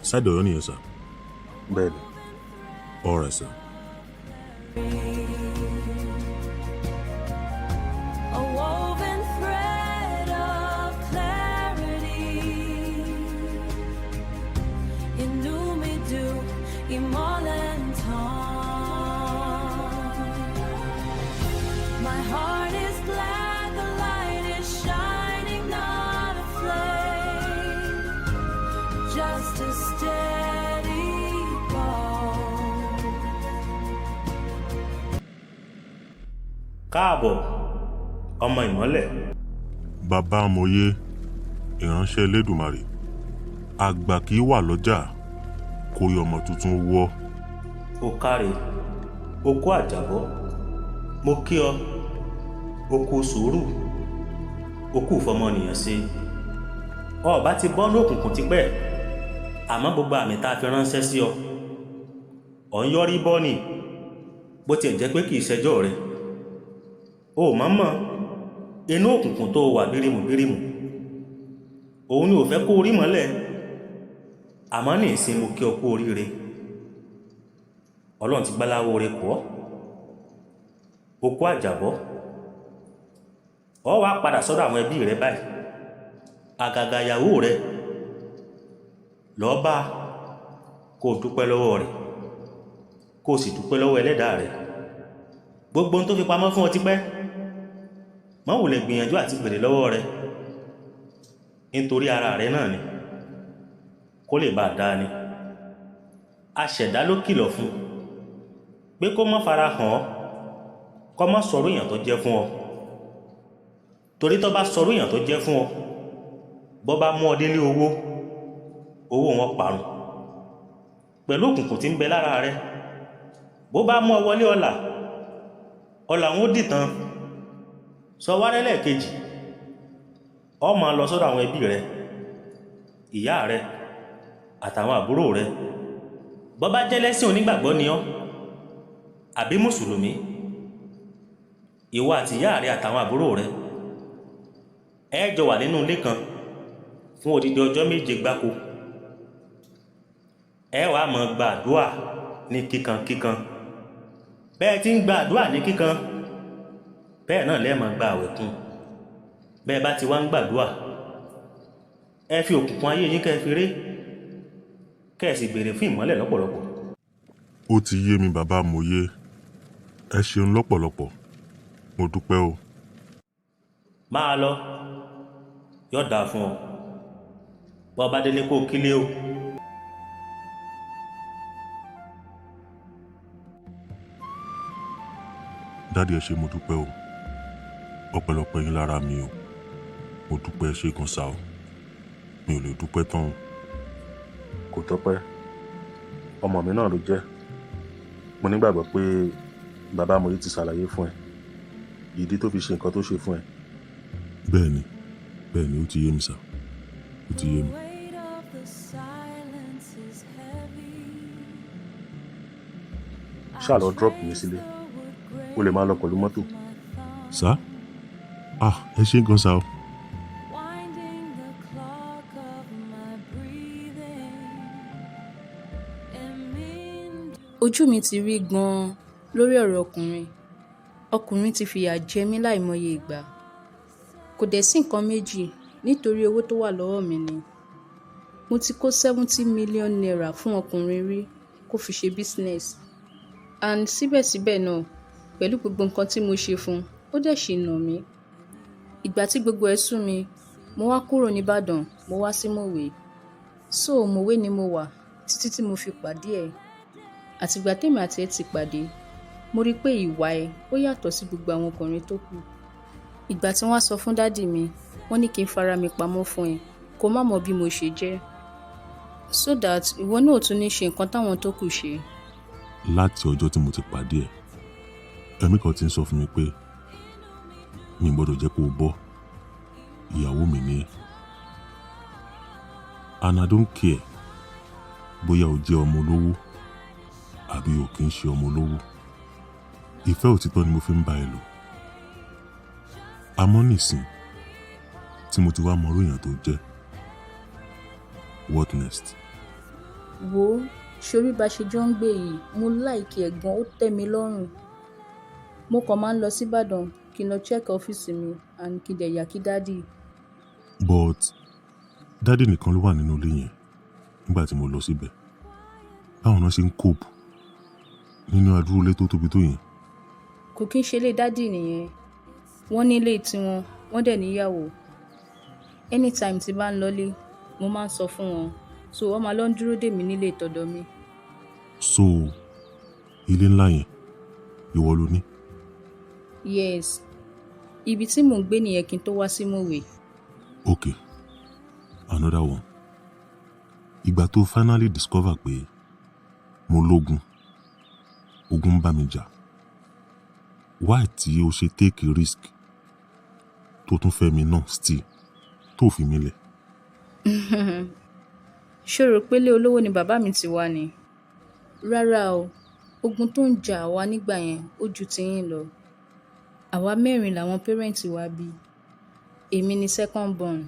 Side Ọ̀yọ́ nìyẹn sir. Bẹ́ẹ̀ ni. All right sir. A woven thread of clarity. Inú mi dùn, ìmọ́lẹ̀ ń tàn. My heart is glad the light is shining, not a flame, just a steady pulse. Káàbọ̀, ọmọ ìmọ́lẹ̀. Bàbá amòye, ìránṣẹ́ Elédùmarè, àgbà kì í wà lọ́jà kó yọ ọmọ tuntun wọ́. O káre, o kú àjàbọ́, mo kí ọ, o kú sùúrù, o kú ìfọmọnìyàn ṣe. Ọba ti bọ́ ní òkùnkùn tipẹ́, àmọ́ gbogbo àmì tá a fi ránṣẹ́ sí ọ, ọ̀ ń yọrí bọ́ ni. Bó tiẹ̀ jẹ́ pé kì í ṣẹjọ́ rẹ, o ò mọ̀ mọ̀ inú òkùnkùn tó wà bírímù bírímù, òun ni ò fẹ́ kó o rí mọ́lẹ̀. Àmọ́ ní ìsìn, mo kí ọ kú oríire. Ọlọ́run ti gbáláwo rẹ kọ́ o, kú àjàbọ́. Ọ wá padà sọ́dọ̀ àwọn ẹbí rẹ báyìí, àgàgà ìyàwó rẹ. Lọ́ọ́ bá kó o dúpẹ́ lọ́wọ́ rẹ̀, kó o sì dúpẹ́ lọ́wọ́ ẹlẹ́dàá rẹ̀. Gbogbo ohun tó fi pamọ́ fún ọ tipẹ́, má wulẹ̀ gbìyànjú àti béèrè lọ́wọ́ rẹ̀, nítorí ara rẹ̀ náà ni, kó lè bá a dáa ni. Aṣẹ̀dá ló kìlọ̀ fún pé kó má fara hàn ọ́, kó má sọ̀rọ̀ èèyàn tó jẹ́ fún ọ, torí tó bá sọ̀rọ̀ èèyàn tó jẹ́ fún ọ, bọ́ bá mú ọ délé owó, owó wọn parun pẹ̀lú òkùnkùn tí ń bẹ lára rẹ. Bó bá mú ọ wọlé ọlà, ọlà wọn ó dìtàn sọ wárẹ́. Lẹ́ẹ̀kejì, ọ máa lọ sọ́dọ̀ àwọn ẹbí rẹ, ìyá rẹ àtàwọn àbúrò rẹ. Bó bá jẹ́ lẹ́sìn onígbàgbọ́ ni ọ́ àbí mùsùlùmí, ìwọ àti ìyá rẹ àtàwọn àbúrò rẹ, ẹ jọ wà nínú ilé kan fún odidi ọjọ́ 7 gbáko. Ẹ wàá máa gba àdúà ní kíkan kíkan. Bẹ́ẹ̀ tí ń gba àdúà ní kíkan, bẹ́ẹ̀ náà lẹ́ẹ̀ máa gba àwẹ̀ kún. Bẹ́ẹ̀ bá ti wá ń gbàdúà, ẹ fi òkùnkùn ayé yín kẹ́ ẹ fi ré, kẹ́ ẹ sì béèrè fún ìmọ́lẹ̀ lọ́pọ̀lọpọ̀. Ó ti yé mi, bàbá amòye. Ẹ ṣeun lọ́pọ̀lọpọ̀, mo dúpẹ́ o. Máa lọ, yóò dáa fún ọ. Bọ́ bá délé, kó o kílé o. Daddy, ẹ ṣé, mo dúpẹ́ o. Ọpẹ́lọpẹ́ yín lára mi o. Mo dúpẹ́, ẹ ṣé gan sa o. Mi ò lè dúpẹ́ tán o. Kò tọ́pẹ́, ọmọ mi náà ló jẹ́. Mo nígbàgbọ́ pé bàbá Amòye ti ṣàlàyé fún ẹ ìdí tó fi ṣe nǹkan tó ṣe fún ẹ. Bẹ́ẹ̀ni, bẹ́ẹ̀ni, ó ti yé mi sir, ó ti yé mi. Weight of the silence is heavy. Ṣáà lọ drop mi sílé, o lè máa lọ pẹ̀lú mọ́tò. Sir? Ah, ẹ ṣé gan sir o. Winding the clock of my breathing. Ojú mi ti rí gan-an lórí ọ̀rọ̀ ọkùnrin. Ọkùnrin ti fìyà jẹ mí láìmọye ìgbà. Kò dẹ̀ sí nǹkan méjì, nítorí owó tó wà lọ́wọ́ mi ni. Mo ti kó ₦70 million fún ọkùnrin rí kó fi ṣe business. And síbẹ̀síbẹ̀ náà, pẹ̀lú gbogbo nǹkan tí mo ṣe fún un, ó dẹ̀ ṣì nà mí. Ìgbà tí gbogbo ẹ̀ sú mi, mo wá kúrò níbàdàn, mo wá sí Mòwe. So Mòwe ni mo wà títí tí mo fi pàdé ẹ̀. Àtìgbà tèmi àti ẹ ti pàdé, mo rí pé ìwà ẹ̀ ó yàtọ̀ sí gbogbo àwọn ọkùnrin tó kù. Ìgbà tí wọ́n sọ fún daddy mi, wọ́n ní kí n fara mi pamọ́ fún ẹ, kó má mọ bí mo ṣe jẹ́. So that ìwọ náà ò tún ní ṣe nǹkan táwọn tó kù ṣe. Láti ọjọ́ tí mo ti pàdé ẹ̀, ẹ̀mí kan ti ń sọ fún mi pé mi ò gbọ́dọ̀ jẹ́ kó o bọ́ ìyàwó mi ní ẹ́. And I don't care bóyá o jẹ́ ọmọ olówó àbí o kì í ṣe ọmọ olówó. Ìfẹ́ òtítọ́ ni mo fi ń bá ẹ lò. Àmọ́ nísìn tí mo ti wá mọ irú èèyàn tó jẹ́, what next? Wo, ṣorí bá ṣe jọ ń gbé yìí, mo like ẹ̀ gan, ó tẹ́ mi lọ́rùn. Mo kàn máa ń lọ síbàdàn kí n lọ check ọ́fíìsì mi and kí n dẹ̀ yà kí daddy. But daddy nìkan ló wà nínú ilé yẹn nígbà tí mo lọ síbẹ̀. Báwo náà ṣe ń cope nínú adúrú ilé tó tóbi tó yẹn? Kò kí ń ṣe ilé daddy nìyẹn. Wọ́n ní ilé tiwọn, wọ́n dẹ̀ níyàwó. Anytime tí bá ń lọlé, mo máa ń sọ fún wọn. So wọ́n máa lọ ń dúró dè mí nílé tọ̀dọ̀ mi. So ilé ńlá yẹn, ìwọ ló ní? Yes. Ibi tí mò ń gbé nìyẹn kí n tó wá sí Mòwe. Okay, another one. Ìgbà tó finally discover pé mo lógun, ogun ń bá mi jà, why tí o ṣe take risk tó tún fẹ́ mi náà still tó fi mí lẹ̀? Ṣé o rò pé ilé olówó ni bàbá mi ti wá ni? Rárá o, ogun tó ń jà àwa nígbà yẹn ó ju tiyín lọ. Àwa mẹ́rin làwọn parents wa bí. Èmi ni second born.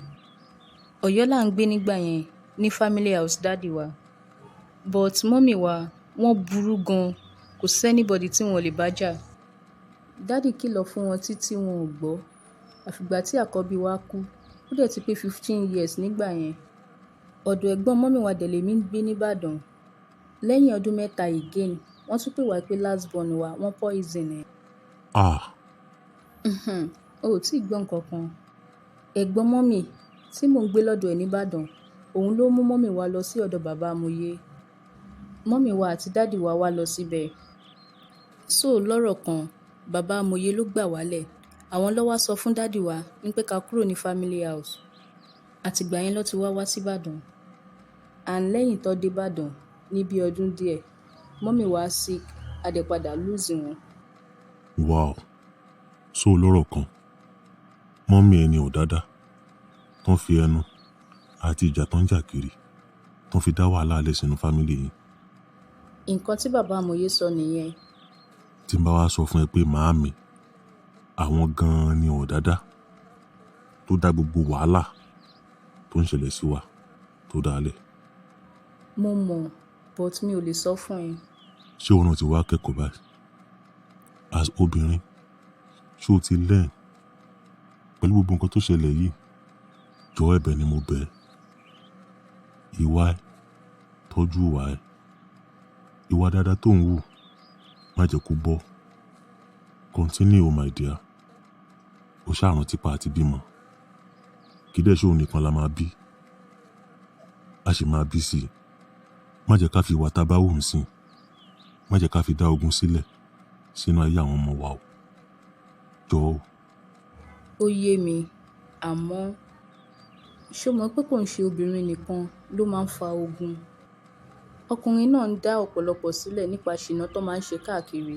Ọ̀yọ́ là ń gbé nígbà yẹn ní family house daddy wa. But mummy wa, wọ́n burú gan, kò sí anybody tí wọ́n lè bá jà. Daddy kìlọ̀ fún wọn títí wọn ò gbọ́. Àfìgbà tí àkọ́bí wa kú, ó dẹ̀ ti pé 15 years nígbà yẹn. Ọ̀dọ̀ ẹ̀gbọ́n mummy wa dẹ̀ lèmi ń gbé níbàdàn. Lẹ́yìn ọdún 3 again, wọ́n tún pè wá pé last born wa, wọ́n poison ẹ̀. Ah! O ò tí ì gbọ́ nǹkan kan. Ẹ̀gbọ́n mummy tí mò ń gbé lọ́dọ̀ ẹ̀ níbàdàn, òun ló mú mummy wa lọ sí ọ̀dọ̀ bàbá Amòye. Mummy wa àti daddy wa wá lọ síbẹ̀. So lọ́rọ̀ kan, bàbá Amòye ló gbà wálẹ̀. Àwọn ló wá sọ fún daddy wa ní pé ká kúrò ní family house. Àtìgbà yẹn ló ti wá wá síbàdàn. And lẹ́yìn tó dé ìbàdàn ní bí ọdún díẹ̀, mummy wa sick, a dẹ̀ padà lose wọn. Wow! So lọ́rọ̀ kan, mummy ẹni ò dáadáa, tán fi ẹnu àti ìjà tán jà kiri, tán fi dá wàhálà lẹ̀ sínú family yìí. Nǹkan tí bàbá Amòye sọ nìyẹn. Tí n bá wá sọ fún ẹ pé màámi, àwọn gan-an ni ọ̀dádá tó dá gbogbo wàhálà tó ń ṣẹlẹ̀ sí wa tó dá lẹ̀. Mo mọ̀, but mi ò lè sọ fún ẹ. Ṣé òun náà ti wá kẹ́kọ̀ọ́ báyìí? As obìnrin, ṣé o ti learn pẹ̀lú gbogbo nǹkan tó ṣẹlẹ̀ yìí? Jọ̀ọ́, ẹ̀bẹ̀ ni mo bẹ̀ ẹ́. Ìwà ẹ, tọ́jú ìwà ẹ. Ìwà dáadáa tó ń wù, má jẹ́ kó bọ́. Continue, my dear. O ṣáà rántí pa àti bímọ. Kì í dẹ̀ ṣe òun nìkan la máa bí. A sì máa bí sí i. Má jẹ́ ká fi ìwà tá a bá wù ń sìn. Má jẹ́ ká fi dá ogun sílẹ̀ sínú ayé àwọn ọmọ wa o. Jọ̀ọ́ o. Ó yé mi, àmọ́ Ṣé o mọ̀ pé kò ń ṣe obìnrin nìkan ló máa ń fa ogun? Ọkùnrin náà ń dá ọ̀pọ̀lọpọ̀ sílẹ̀ nípa ṣìnà tó máa ń ṣe káàkiri.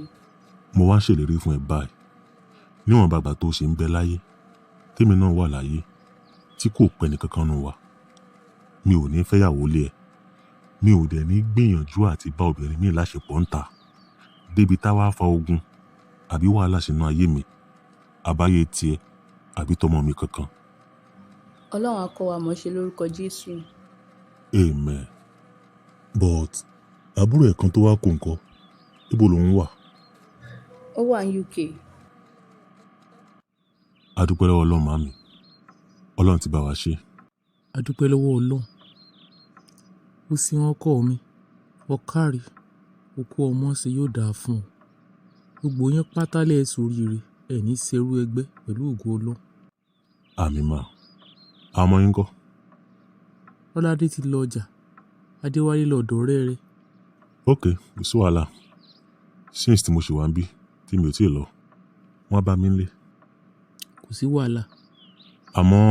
Mo wá ń ṣèlérí fún ẹ báyìí, níwọ̀n bàgbà tó ṣe ń bẹ láyé, tèmi náà wà láyé, tí kò pẹ́ nìkankan nù wa. Mi ò ní fẹ́yàwó lé ẹ. Mi ò dẹ̀ ní gbìyànjú àti bá obìnrin mi láṣepọ̀ ń ta. Débi tá wá fa ogun àbí wàhálà sínú ayé mi, àbáyé tiẹ̀ àbí tọmọ mi kankan. Ọlọ́run á kọ́ wa mọ̀ ṣe lórúkọ Jésù. Amen. But àbúrò ẹ̀ kan tó wá kó nǹkan, ibo lòun wà? Ó wà ní UK. A dúpẹ́ lọ́wọ́ Ọlọ́run màmí. Ọlọ́run ti bá wa ṣe. A dúpẹ́ lọ́wọ́ Ọlọ́run. Ó sì wọ́n kọ́ mi. Ọ̀kàrí, òkú ọmọ ṣe yóò dáa fún ọ. Gbogbo yín pátá lẹ ṣoríire, ẹ ní ṣerú ẹgbẹ́ pẹ̀lú ògo Ọlọ́run. Àmín mà. Àwọn ọmọ yín ńkọ́? Lọ́ládé ti lọ ọjà, Adéwálé lọ ọ̀dọ̀ ọ̀rẹ́ rẹ̀. Ok, kò sí wàhálà. Since tí mo ṣì wà ń bí, tí mi ò tíì lọ, wọ́n á bá mi nílé. Kò sí wàhálà. Àmọ́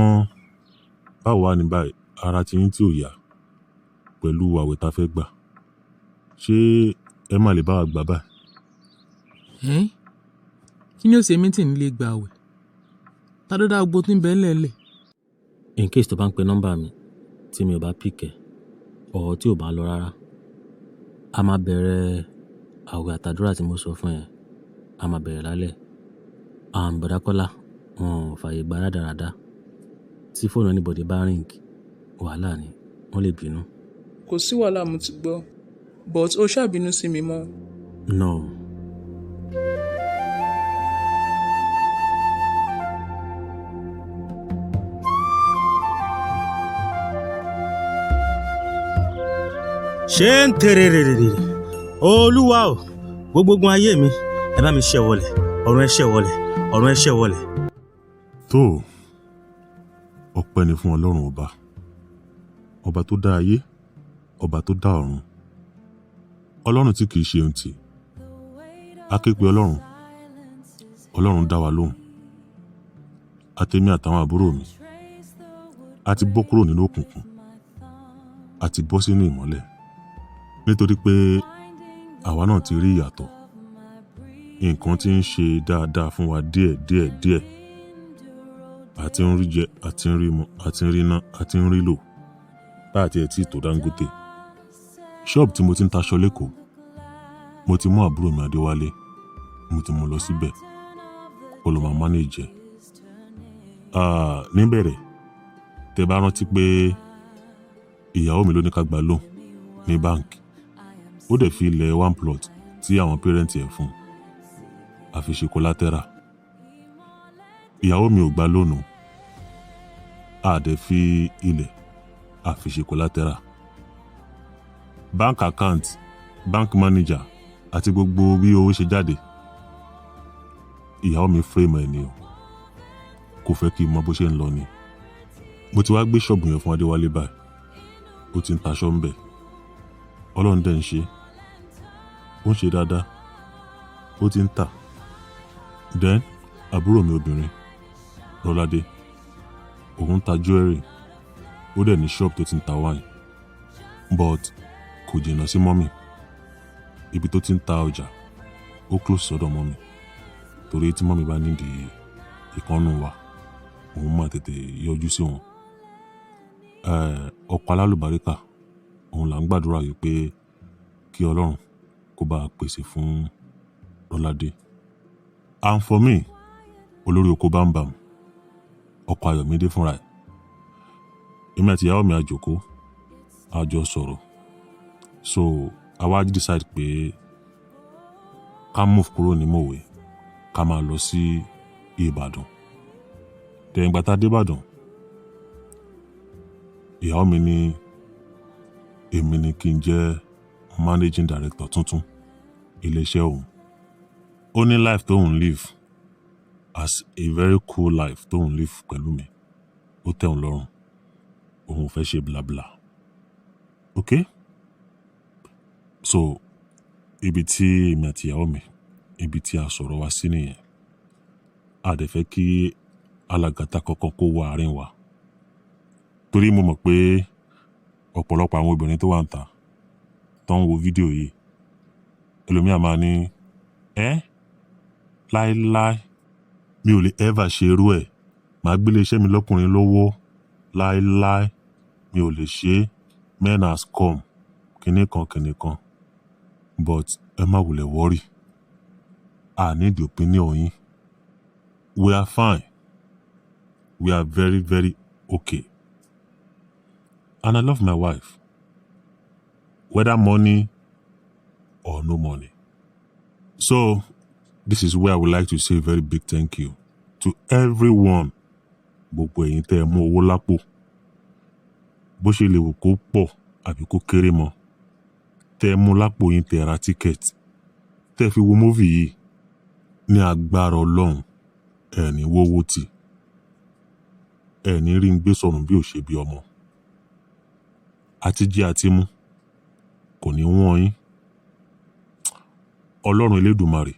báwo wá ní báyìí, ara ti yín tí ò yá pẹ̀lú àwẹ̀ ta fẹ́ gbà. Ṣé ẹ má lè bá wa gbà báyìí? Ẹ́n? Kí ni ó ṣe mí tí ń lè gba àwẹ̀? Ta ló dá gbogbo tí ń bẹ ńlẹ̀ lẹ̀? In case tó bá ń pe nọ́mbà mi tí mi ò bá pick ẹ̀ or tí ò bá lọ rárá, a máa bẹ̀rẹ̀ àwẹ̀ àtàdúrà tí mo sọ fún ẹ. A máa bẹ̀rẹ̀ lálẹ́. And Bọ̀dá Kọ́lá, wọn ò fààyè gba rádaràda. Tí fóònù anybody bá ring, wàhálà ni, wọ́n lè bínú. Kò sí wàhálà, mo ti gbọ́. But ó ṣáà bínú sí mi mọ́. No. Ṣé ń tèrèrèrèrè? Olúwa o, gbogbo ogun ayé mi, ẹ bá mi ṣẹ́ wọlẹ̀, ọ̀run ẹ ṣẹ́ wọlẹ̀, ọ̀run ẹ ṣẹ́ wọlẹ̀. Tó, ọpẹ́ ni fún Ọlọ́run ọba, ọba tó dá ayé, ọba tó dá ọ̀run, Ọlọ́run tí kìí ṣe ohun tì. A ké pe Ọlọ́run, Ọlọ́run dá wa lóhùn. Àtèmi àtàwọn àbúrò mi, a ti bọ́ kúrò nínú òkùnkùn, a ti bọ́ sínú ìmọ́lẹ̀, nítorí pé àwa náà ti rí ìyàtọ̀. Nǹkan tí ń ṣe dáadáa fún wa díẹ̀ díẹ̀ díẹ̀. A ti ń rí jẹ, a ti ń rí mu, a ti ń rí ná, a ti ń rí lò. Bá àti ẹ̀ tí tó Dangote. Ṣọ́ọ̀bù tí mo ti ń taṣọ l'Ékòó, mo ti mú àbúrò mi Adéwálé, mo ti mú lọ síbẹ̀ kó lọ máa manage ẹ̀. Ah, níbẹ̀rẹ̀, tẹ bá rántí pé ìyàwó mi ló ní ká gba loan ní báǹkì. Ó dẹ̀ fi ilẹ̀ one plot tí àwọn parent ẹ̀ fún un, a fi ṣe collateral. Ìyàwó mi ò gba loan o. A dẹ̀ fi ilẹ̀, a fi ṣe collateral. Bank account, bank manager àti gbogbo bí owó ṣe jáde, ìyàwó mi frame ẹ̀ ni o. Kò fẹ́ kí n mọ bó ṣe ń lọ ni. Mo ti wá gbé ṣọ́ọ̀bù yẹn fún Adéwálé báyìí. Ó ti ń taṣọ ń bẹ̀. Ọlọ́run dẹ̀ ń ṣe. Ó ń ṣe dáadáa. Ó ti ń tà. Then àbúrò mi obìnrin, Lọ́ládé, òun ń ta jewelry. Ó dẹ̀ ní shop tó ti ń ta wine. But kò jìnnà sí mummy. Ibi tó ti ń ta ọjà, ó close sọ́dọ̀ mummy. Torí tí mummy bá need ìkan nínú wa, òun máa tètè yọjú sí wọn. Ọkọ alálùbáríkà, òun là ń gbàdúrà wípé kí Ọlọ́run kó bá pèsè fún Lọ́ládé. And for me, olórí oko bámbàm, ọkọ Ayọ̀mídé fúnra ẹ̀. Èmi àti ìyàwó mi a jókòó, a jọ sọ̀rọ̀. So a wá decide pé ká move kúrò ní Mòwe, ká máa lọ sí Ìbàdàn. Then ìgbà tá a dé Ìbàdàn, ìyàwó mi ní èmi ni kí n jẹ́ managing director tuntun ilé iṣẹ́ òun. Ó ní life tóun live as a very cool life tóun live pẹ̀lú mi. Ó tẹ́ òun lọ́rùn. Òun ò fẹ́ ṣe bla bla. Okay? So ibi tí èmi àti ìyàwó mi, ibi tí a sọ̀rọ̀ wa sí nìyẹn. A dẹ̀ fẹ́ kí alàgàtà kankan kó wọ àárín wa. Torí mo mọ̀ pé ọ̀pọ̀lọpọ̀ àwọn obìnrin tó wà ń ta tó ń wo fídíò yìí, ẹlòmíà máa ní ẹ́ láéláé, mi ò lè ever ṣe irú ẹ̀, màá gbélé iṣẹ́ mi lọ́kùnrin lọ́wọ́ láéláé, mi ò lè ṣe é, men has come, kinní kan kinní kan. But ẹ má wulẹ̀ worry, I need the opinion yín. We are fine, we are very very okay, and I love my wife, whether money or no money. So this is where I would like to say a very big thank you to everyone. Gbogbo ẹ̀yin tẹ́ ẹ mú owó lápò, bó ṣe lè wù kó pọ̀ àbí kó kéré mọ́, tẹ́ ẹ mú lápò yín, tẹ́ ẹ ra ticket, tẹ́ ẹ fi wo movie yìí, ní agbára Ọlọ́run, ẹ ní wówó tì, ẹ ní rí ń gbé sọnù bí ò ṣe bí ọmọ. Àti jẹ àti mu kò ní wọ́n yín. Ọlọ́run Elédùmarè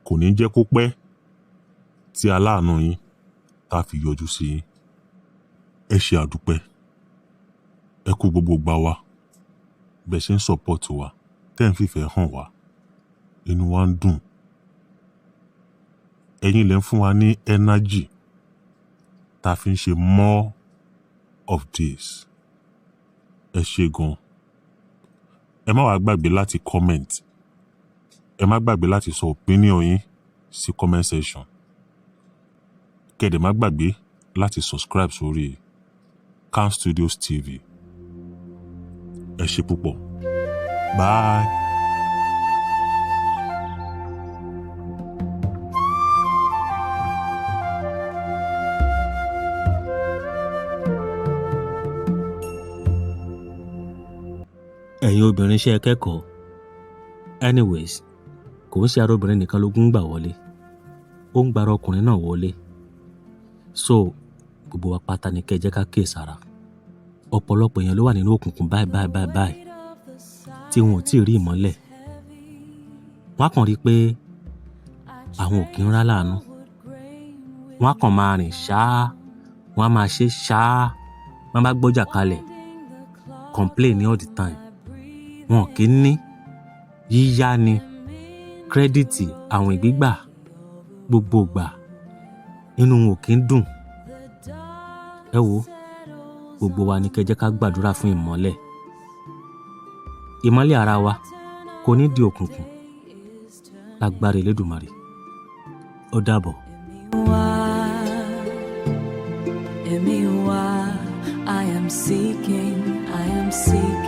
kò ní jẹ́ kó pẹ́ tí aláàánú yín tá a fi yọjú sí yín. Ẹ ṣe àdúpẹ́, ẹ kú gbogbo gbà wá, bẹ́ẹ̀ ṣe ń support wa, tẹ́ ń fìfẹ́ hàn wá, inú wa ń dùn. Ẹ̀yin lẹ ń fún wa ní energy tá a fi ń ṣe more of this. Ẹ ṣé gan. Ẹ má wàá gbàgbé láti comment, ẹ má gbàgbé láti sọ opinion yín sí comment section. Kẹ́ ẹ dẹ̀ má gbàgbé láti subscribe sórí Cam Studios TV. Ẹ ṣé púpọ̀. Bye. Ẹ̀yin obìnrin, ṣe é kẹ́kọ̀ọ́? Anyways, kò ń ṣe ara obìnrin nìkan lógún ń gbà wọlé, ó ń gbára ọkùnrin náà wọlé. So gbogbo wa pátá ni kẹ́ ẹ jẹ́ ká kíyèsára. Ọ̀pọ̀lọpọ̀ èèyàn ló wà nínú òkùnkùn báyìí báyìí báyìí báyìí tí wọn ò tí ì rí ìmọ́lẹ̀. Wọ́n á kàn rí i pé àwọn ò kí ń rá láàánú, wọ́n á kàn máa rìn ṣáá, wọ́n á máa ṣe ṣáá, wọ́n bá gbọ́jà kalẹ̀, complain ní all the time. Wọn kì í ní yíyá ni credit, àwìn gbígbà gbogbo ìgbà, inú wọn ò kí ń dùn. Ẹ wo, gbogbo wa ni kẹ́ jẹ́ ká gbàdúrà fún ìmọ́lẹ̀. Ìmọ́lẹ̀ ara wa kò ní di òkùnkùn lágbára Elédùmarè. Ó dàbọ̀. Èmi wá, I am seeking, I am seeking.